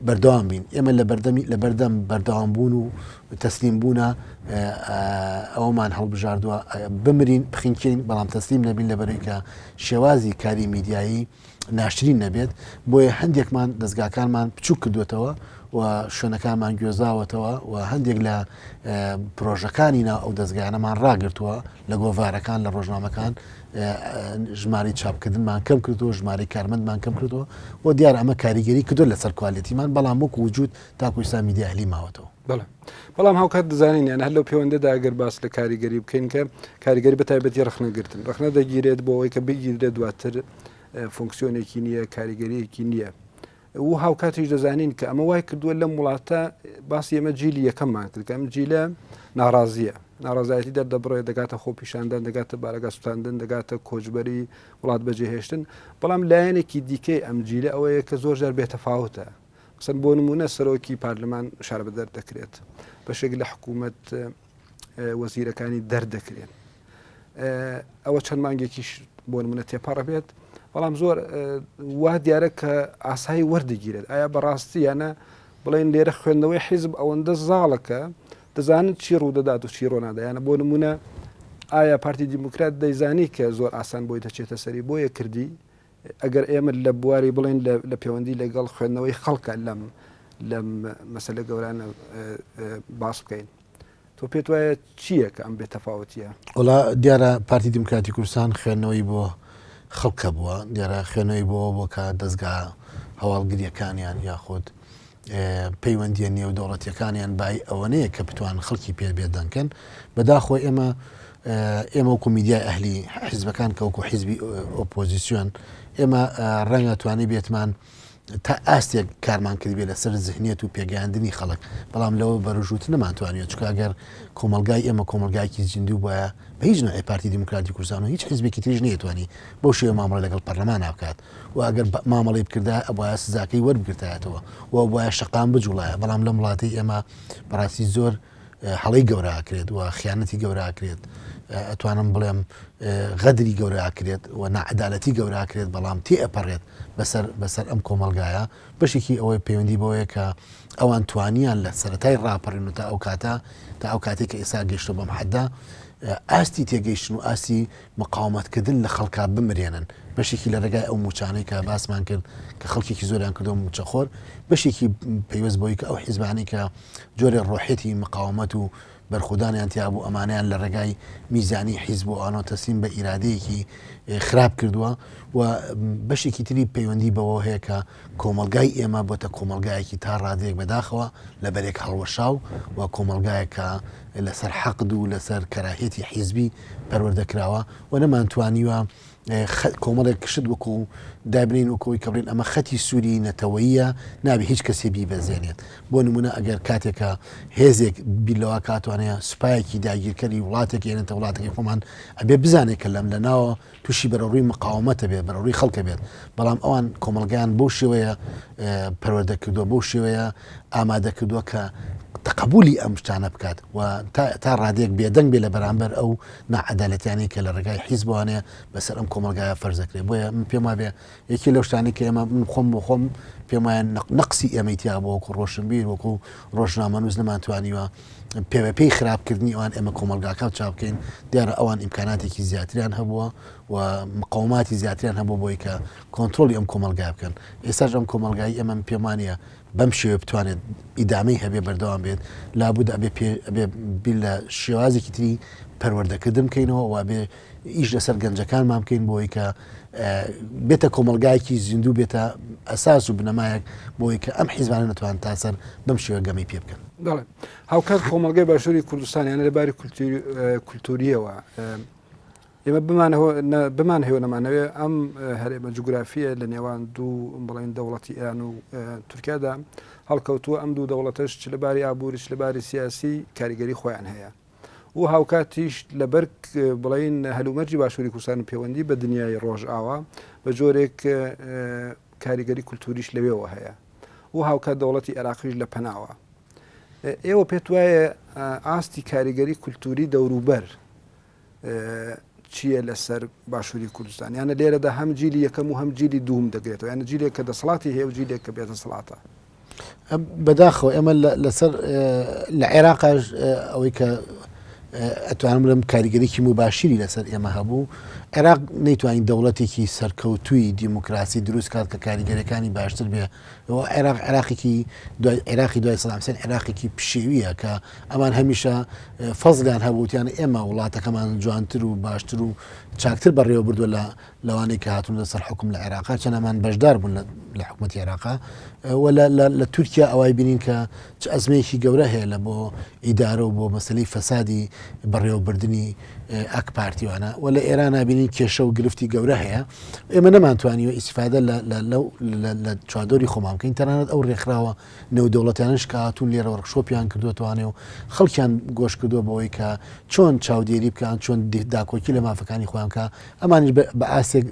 بەردەوام بین ئێمە لە بەردەمی لە بەردەم بەردەوام بوون و تەسلیم بوونە ئەومان هەڵبژاردووە بمرین بخنکین بەڵام تەسلیم نەبین لەبەرەی کە شێوازی کاری میدیایی ناشرین نەبێت بۆیە هەندێکمان دەستگاکانمان بچوک کردوێتەوە و شوێنەکانمان گوێزاوەتەوە و هەندێک لە پرۆژەکانی ناو ئەو دەستگایانەمان ڕاگرتووە لە گۆڤارەکان لە ڕۆژنامەکان ژمارەی چاپکردنمان کەم کردووە ژمارەی کارمەندمان کەم کردووە و دیار ئەمە کاریگەری کردو لەسەر quality مان بەڵام وەکو وجود تاکو ئیستا میدیا ئەهلی ماوەتەوە. بەڵێ بەڵام هاوکات دەزانین یان هەر لەو پەیوەندەدا ئەگەر باس لە کاریگەری بکەین کە کاریگەری بە تایبەتی ڕخنەگرتن ڕخنە دەگیرێت بۆ ئەوەی کە بگیرێت دواتر فۆنکسیۆنێکی نییە کاریگەریەکی نییە و هاوکاتیش دەزانین کە ئەمە وای کردووە لەم وڵاتە باسی ئەمە جیلی یەکەممان کرد کە ئەم جیلە ناڕازیە ناڕازایەتی دەردەبڕێت دەگاتە خۆپیشاندان دەگاتە بارەگا سوتاندن دەگاتە کۆچبەری وڵات بەجێهێشتن بەڵام لایەنێکی دیکەی ئەم جیلە ئەوەیە کە زۆر جار بێتەفاوتە مەسەن بۆ نمونە سەرۆکی پارلمان شاربەدەر دەکرێت بەشێک لە حکوومەت وەزیرەکانی دەردەکرێن. ئەوە چەند مانگێکیش بۆ نمونە تێپەڕە بێت بەڵام زۆر وا دیارە کە ئاسایی وەردەگیرێت ئایا بەڕاستی یانە بڵێن لێرە خوێندنەوەی حیزب ئەوەندە زاڵەکە دەزانن چی ڕوودەدات و چی ڕۆنادایانە بۆ نمونە ئایا پارتی دیموکرات دەیزانی کە زۆر ئاسان بۆی دەچێتە سەری بۆیە کردی ئەگەر ئێمە لە بواری بڵێن لە پەیوەندی لەگەڵ خوێندنەوەی خەڵکە لەم لەم مەسەلە گەورانە باس بکەین تۆ پێت وایە چییە کە ئەم بێتەفاوتیە؟ وەڵا دیارە پارتی دیموکراتی کوردستان خوێندنەوەی بۆ خەڵک هەبووە، دیارە خوێندنەوەی بۆ بۆ کە دەزگا هەواڵگریەکانیان یاخود پەیوەندیە نێودەوڵەتیەکانیان بای ئەوەنەیە کە بتوان خەڵکی پێ بێدەنگ کەن. بەداخەوە ئێمە ئێمە وەکو میدیای ئەهلی حیزبەکان کە وەکو حیزبی ئۆپۆزیسیۆن ئێمە ڕەنگە توانی بێتمان تا ئاستێک کارمان کردبێ لەسەر زهنیەت و پێگەیاندنی خەڵک، بەڵام لەوە بەرەژووتر نەمانتوانیوە، چونکە ئەگەر کۆمەڵگای ئێمە کۆمەڵگایەکی زیندوو بوایە بە هیچ نەوعێ پارتی دیموکراتی کوردستان و هیچ حیزبێکی تریش نەیەتوانی بەو شێوە مامەڵە لەگەڵ پەرلەمانا بکات و ئەگەر مامەڵەی بکردایە ئەبوایە سزاکەی وەربگرتایەتەوە و ئەبوایە شەقام بجوڵایە، بەڵام لەم وڵاتەی ئێمە بەڕاستی زۆر هەڵەی گەورە ئەکرێت و خیانەتی گەورە ئەکرێت ئەتوانم بڵێم غەدری گەورە ئەکرێت و ناعەدالەتی گەورە ئەکرێت بەڵام تێ ئەپەڕێت بەسەر بەسەر ئەم کۆمەڵگایە بەشێکی ئەوەی پەیوەندی بەوەیە کە ئەوان توانیان لە سەرەتای ڕاپەڕین و تا ئەو کاتە تا ئەو کاتێک کە ئێستا گەشتە بەم حەدە ئاستی تێگەیشتن و ئاستی مقاومەتکردن لە خەڵکا بمرێنن بەشێکی لە ڕێگای ئەو موچانەی کە باسمان کرد کە خەڵکێکی زۆریان کردو موچەخۆر بەشێکی پەیوەست بۆی کە ئەو حیزبانەی کە جۆرێ ڕۆحیەتی مقاومەت و بەرخودانیان تیا بوو ئەمانەیان لە ڕێگای میزانی حیزب و ئەوانەوە تەسلیم بە ئیرادەیەکی خراپ کردووە و بەشێکی تری پەیوەندی بەوە هەیە کە کۆمەڵگای ئێمە بۆتە کۆمەڵگایەکی تا ڕادەیەک بەداخەوە لە بەرێک هەڵوەشاو و کۆمەڵگایەک کە لەسەر حەقد و لەسەر کەراهیەتی حیزبی پەروەردە کراوە و نەمانتوانیوە کۆمەڵێک شت وەکو دابنێین وەکو ئەوەی کە بڵێین ئەمە خەتی سووری نەتەوەییە نابێ هیچ کەسێ بیبەزێنێت بۆ نمونە ئەگەر کاتێکە هێزێک بیر لەوە کاتوانەیە سوپایەکی داگیرکەری وڵاتێک ێنێتە وڵاتەکەی خۆمان ئەبێ بزانێت کە لەم لە ناوە تووشی بەرەڕووی مقاومەتە بێت بەرەڕووی خەڵکە بێت بەڵام ئەوان کۆمەڵگەیان بەو شێوەیە پەروەردە کردووە بەو شێوەیە ئامادە کردووە کە تەقەبولی ئەم شتانە بکات و تا ڕادێک بێدەنگ بێ لە بەرامبەر ئەو ناعەدالەتیانەی کە لە ڕێگای حیزبەوانەیە بەسەر ئەم کۆمەڵگایە فەرز دەکرێت بۆیە من پێم وابێ یەکێ لەو شتانەی کە ئێمە من خۆم بۆ خۆم پێم وایە نەقسی ئێمەی تیا بووە وەکو ڕۆشنبیر وەکو ڕۆژنامەنووس نەمانتوانیوە پێ بە پێی خراپکردنی ئەوان ئێمە کۆمەڵگاکە چاک بکەین دیارە ئەوان ئیمکاناتێکی زیاتریان هەبووە و مقاوماتی زیاتریان هەبوو بۆی کە کۆنترۆڵی ئەم کۆمەڵگا بکەن ئێستاش ئەم کۆمەڵگای ئێمە پێم وانییە بەم شێوەیە بتوانێت ئیدامەی هەبێ بەردەوام بێت لابد ئەبێ پێ ئەبێ بیر لە شێوازێکی تری پەروەردەکردن بکەینەوە و ئەبێ ئیش لەسەر گەنجەکانمان بکەین بۆی کە بێتە کۆمەلگایەکی زیندوو بێتە ئەساس و بنەمایەک بۆی کە ئەم حیزبانە نتوان تاسەر بەم شێوە گەمەی پێ بکەن. بەڵێ هاوکات کۆمەڵگەی باشووری کوردستان یانە لە باری کولتوریەوە ئێمە بمانهەوێ نەمانەوێ ئەم هەرێمە جوگرافیە لە نێوان دوو بڵێن دەوڵەتی ئێران و تورکیادا هەڵکەوتووە ئەم دوو دەوڵەتەش چ لە باری ئابووری چ لە باری سیاسی کاریگەری خۆیان هەیە و هاوکاتیش لەبەر بڵین هەلومەرجی باشووری کوردستان پەیوەندی بە دنیای ڕۆژئاوا بە جۆرێک کاریگەری کولتوریش لەوێوە هەیە و هاوکات دەوڵەتی عێراقیش لە پەناوە ئێوە پێت وایە ئاستی کاریگەری کولتوری دەوروبەر چییە لەسەر باشووری کوردستان یانە لێرەدا هەم جیلی یەکەم و هەم جیلی دووم دەگرێتەوە یانە جیلێک کە دەسەڵاتی هەیە و جیلێک کە بێدەسەڵاتە. بەداخەوە ئێمە لەسەر لە عێراقاش ئەوەی کە ئەتوانم بڵێم کاریگەریی موباشری لەسەر ئێمە هەبوو عێراق نەیتوانی دەوڵەتێکی سەرکەوتووی دیموکراسی دروست کات کە کاریگەریەکانی باشتر بێ عێراق عێراقێکی دوای عێراقی دوای سەدام حسێن عێراقێکی پشێویە کە ئەمان هەمیشە فەزلیان هەبوو وتیان ئێمە وڵاتەکەمان جوانتر و باشتر و چاکتر بەڕێوە بردووە لە لەوانەی کە هاتوون لەسەر حکوم لە عێراقا چەند ئەمان بەشدار بوون لە حکوومەتی عێراقا و لە تورکیا ئەوای بینین کە چ ئەزمەیەکی گەورە هەیە لە بۆ ئیدارە و بۆ مەسلەی فەسادی بەڕێوەبردننی ئاک پارتیوانە و لە ئێران نبینین کێشە و گرفتی گەورە هەیە ئێمە نەمانتوانیوە ئیسفادە لە چوادۆری خۆمان بکەین تەنانەت ئەو ڕێکخراوە نێودەوڵەتیانەش کە هاتوون لێرە وەرکشۆپیان کردووەتوانێ و خەڵکیان گۆش کردووە بەوەی کە چۆن چاودێری بکەن چۆن داکۆکی لە مافەکانی خۆیان کە ئەمانیش بە ئاستێک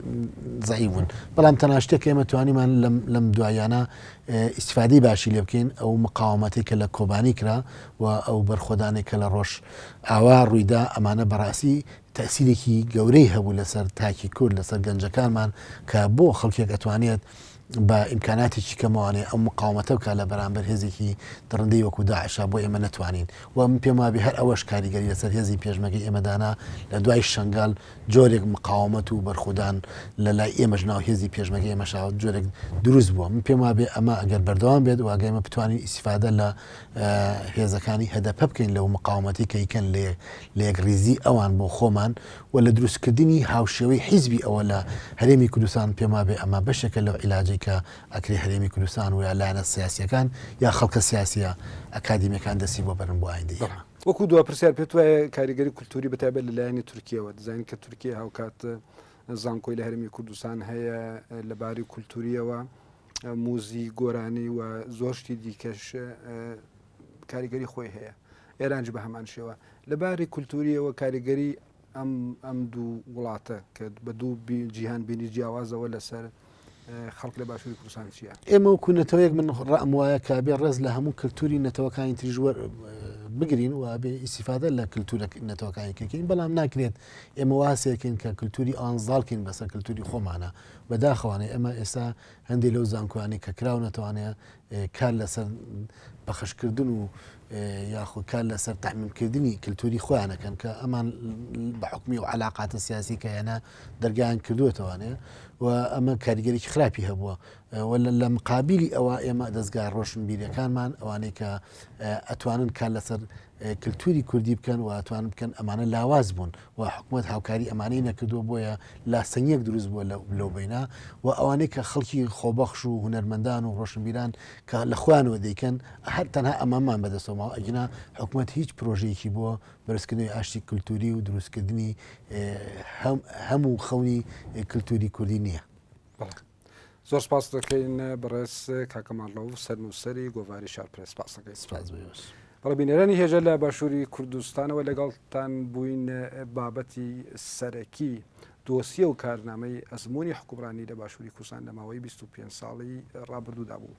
زەعیف بوون بەڵام تەنها شتێک ئێمە توانیمان لەم دوایانە ئیستیفادەی باشی لێ بکەین، ئەو مقاومەتەی کە لە کۆبانی کرا و ئەو بەرخۆدانەی کە لە ڕۆژئاوا ڕوویدا، ئەمانە بەڕاستی تەئسیرێکی گەورەی هەبوو لەسەر تاکی کورد، لەسەر گەنجەکانمان کە بۆ خەڵکێک ئەتوانێت بە ئیمکاناتێکی کەمەوانێ ئەو مقاومەتە بکات لە بەرامبەر هێزێکی دڕندەی وەکو داعشا بۆ ئێمە نەتوانین و من پێم وابێ هەر ئەوەش کاریگەری لەسەر هێزی پێشمەرگەی ئێمە دانا لە دوای شەنگال جۆرێک مقاومەت و بەرخودان لە لای ئێمەش ناو هێزی پێشمەرگەی ئێمەشا جۆرێک دروست بووە من پێم وابێ ئەمە ئەگەر بەردەوام بێت و ئەگەر ئێمە بتوانین ئیسیفادە لە هێزەکانی هەدەپە بکەین لەو مقاومەتی کە ئیکەن لە لە یەکڕیزی ئەوان بۆ خۆمان و لە دروستکردنی هاوشێوەی حیزبی ئەوە لە هەرێمی کوردستان پێم وابێ ئەمە بەشێکە لەو عیلاجەی کە ئەکرێ هەرێمی کوردستان و یا لایەنە سیاسیەکان یا خەڵکە سیاسیە ئەکادیمیەکان دەستی بۆ بەرن بۆ ئایندەی ئێمە. وەکو دوا پرسیار پێت وایە کاریگەری کولتوری بەتایبەت لە لایەنی تورکیەوە دەزانین کە تورکیە هاوکات زانکۆی لە هەرێمی کوردستان هەیە لە باری کولتوریەوە موزیک گۆرانی و زۆر شتی دیکەش کاریگەری خۆی هەیە ئێرانج بە هەمان شێوە لە باری کولتوریەوە کاریگەری ئەم ئەم دوو وڵاتە کە بە دوو جیهان بینی جیاوازەوە لەسەر خەڵک لە باشووری کوردستان چییە؟ ئێمە وەکو نەتەوەیەک من ڕام وایە کە بێ ڕێز لە هەموو کللتوری نەتەوەکانی تریش بگرین و بێ ئیسیفادە لە کللتورە نەتەوەکانی کەکەین بەڵام ناکرێت ئێمە واسێکین کە کللتوری ئەوان زاڵکەین بەسەر کللتوری خۆمانە بەداخەوانێ ئێمە ئێستا هەندێک لەو زانکۆیانەی کە کراونەتەوانەیە کار لەسەر پەخشکردن و یاخود کار لەسەر تەعمیمکردنی کللتوری خۆیانەکەن کە ئەمان بە حکومی و علااقاتە سیاسی کە هێنا دەرگیان کردوێتوانێ و ئەمە کاریگەریی خراپی هەبووە و لە مقابلی ئەوە ئێمە دەستگا ڕۆشنبیرەکانمان ئەوانەی کە ئەتوانن کار لەسەر کلتوری کوردی بکەن و ئەتوانن بکەن ئەمانە لاواز بوون و حکومەت هاوکاری ئەمانەی نەکردووە بۆیە لاسەنگیەک دروست بووە لەو بەینە و ئەوانەی کە خەڵکی خۆبەخش و هونەرمەندان و ڕۆشنبیران کە لە خۆیانەوە دەیکەن هەر تەنها ئەمەمان بەدەستەوە ماوە ئەگینا حکومەت هیچ پرۆژەیەکی بۆ بەرزکردنەوەی ئاشتی کلتوری و دروستکردنی هەموو خەونی کلتوری کوردی نییە. زۆر سپاس دەکەین بەڕێز کاک کەمال ڕەوف سەرنووسەری گۆڤاری شار پرێس سپاس دەکەین. سپاس بۆ ئێوەش. بەڵێ بینەرانی هێژە لە باشووری کوردستانەوە لەگەڵتان بووین بابەتی سەرەکی دۆسیە و کارنامەی ئەزموونی حکومڕانی لە باشووری کوردستان لە ماوەی 25 ساڵی ڕابردوودا بوو.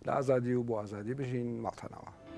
لە ئازادی و بۆ ئازادی بژین ماڵتانەوە.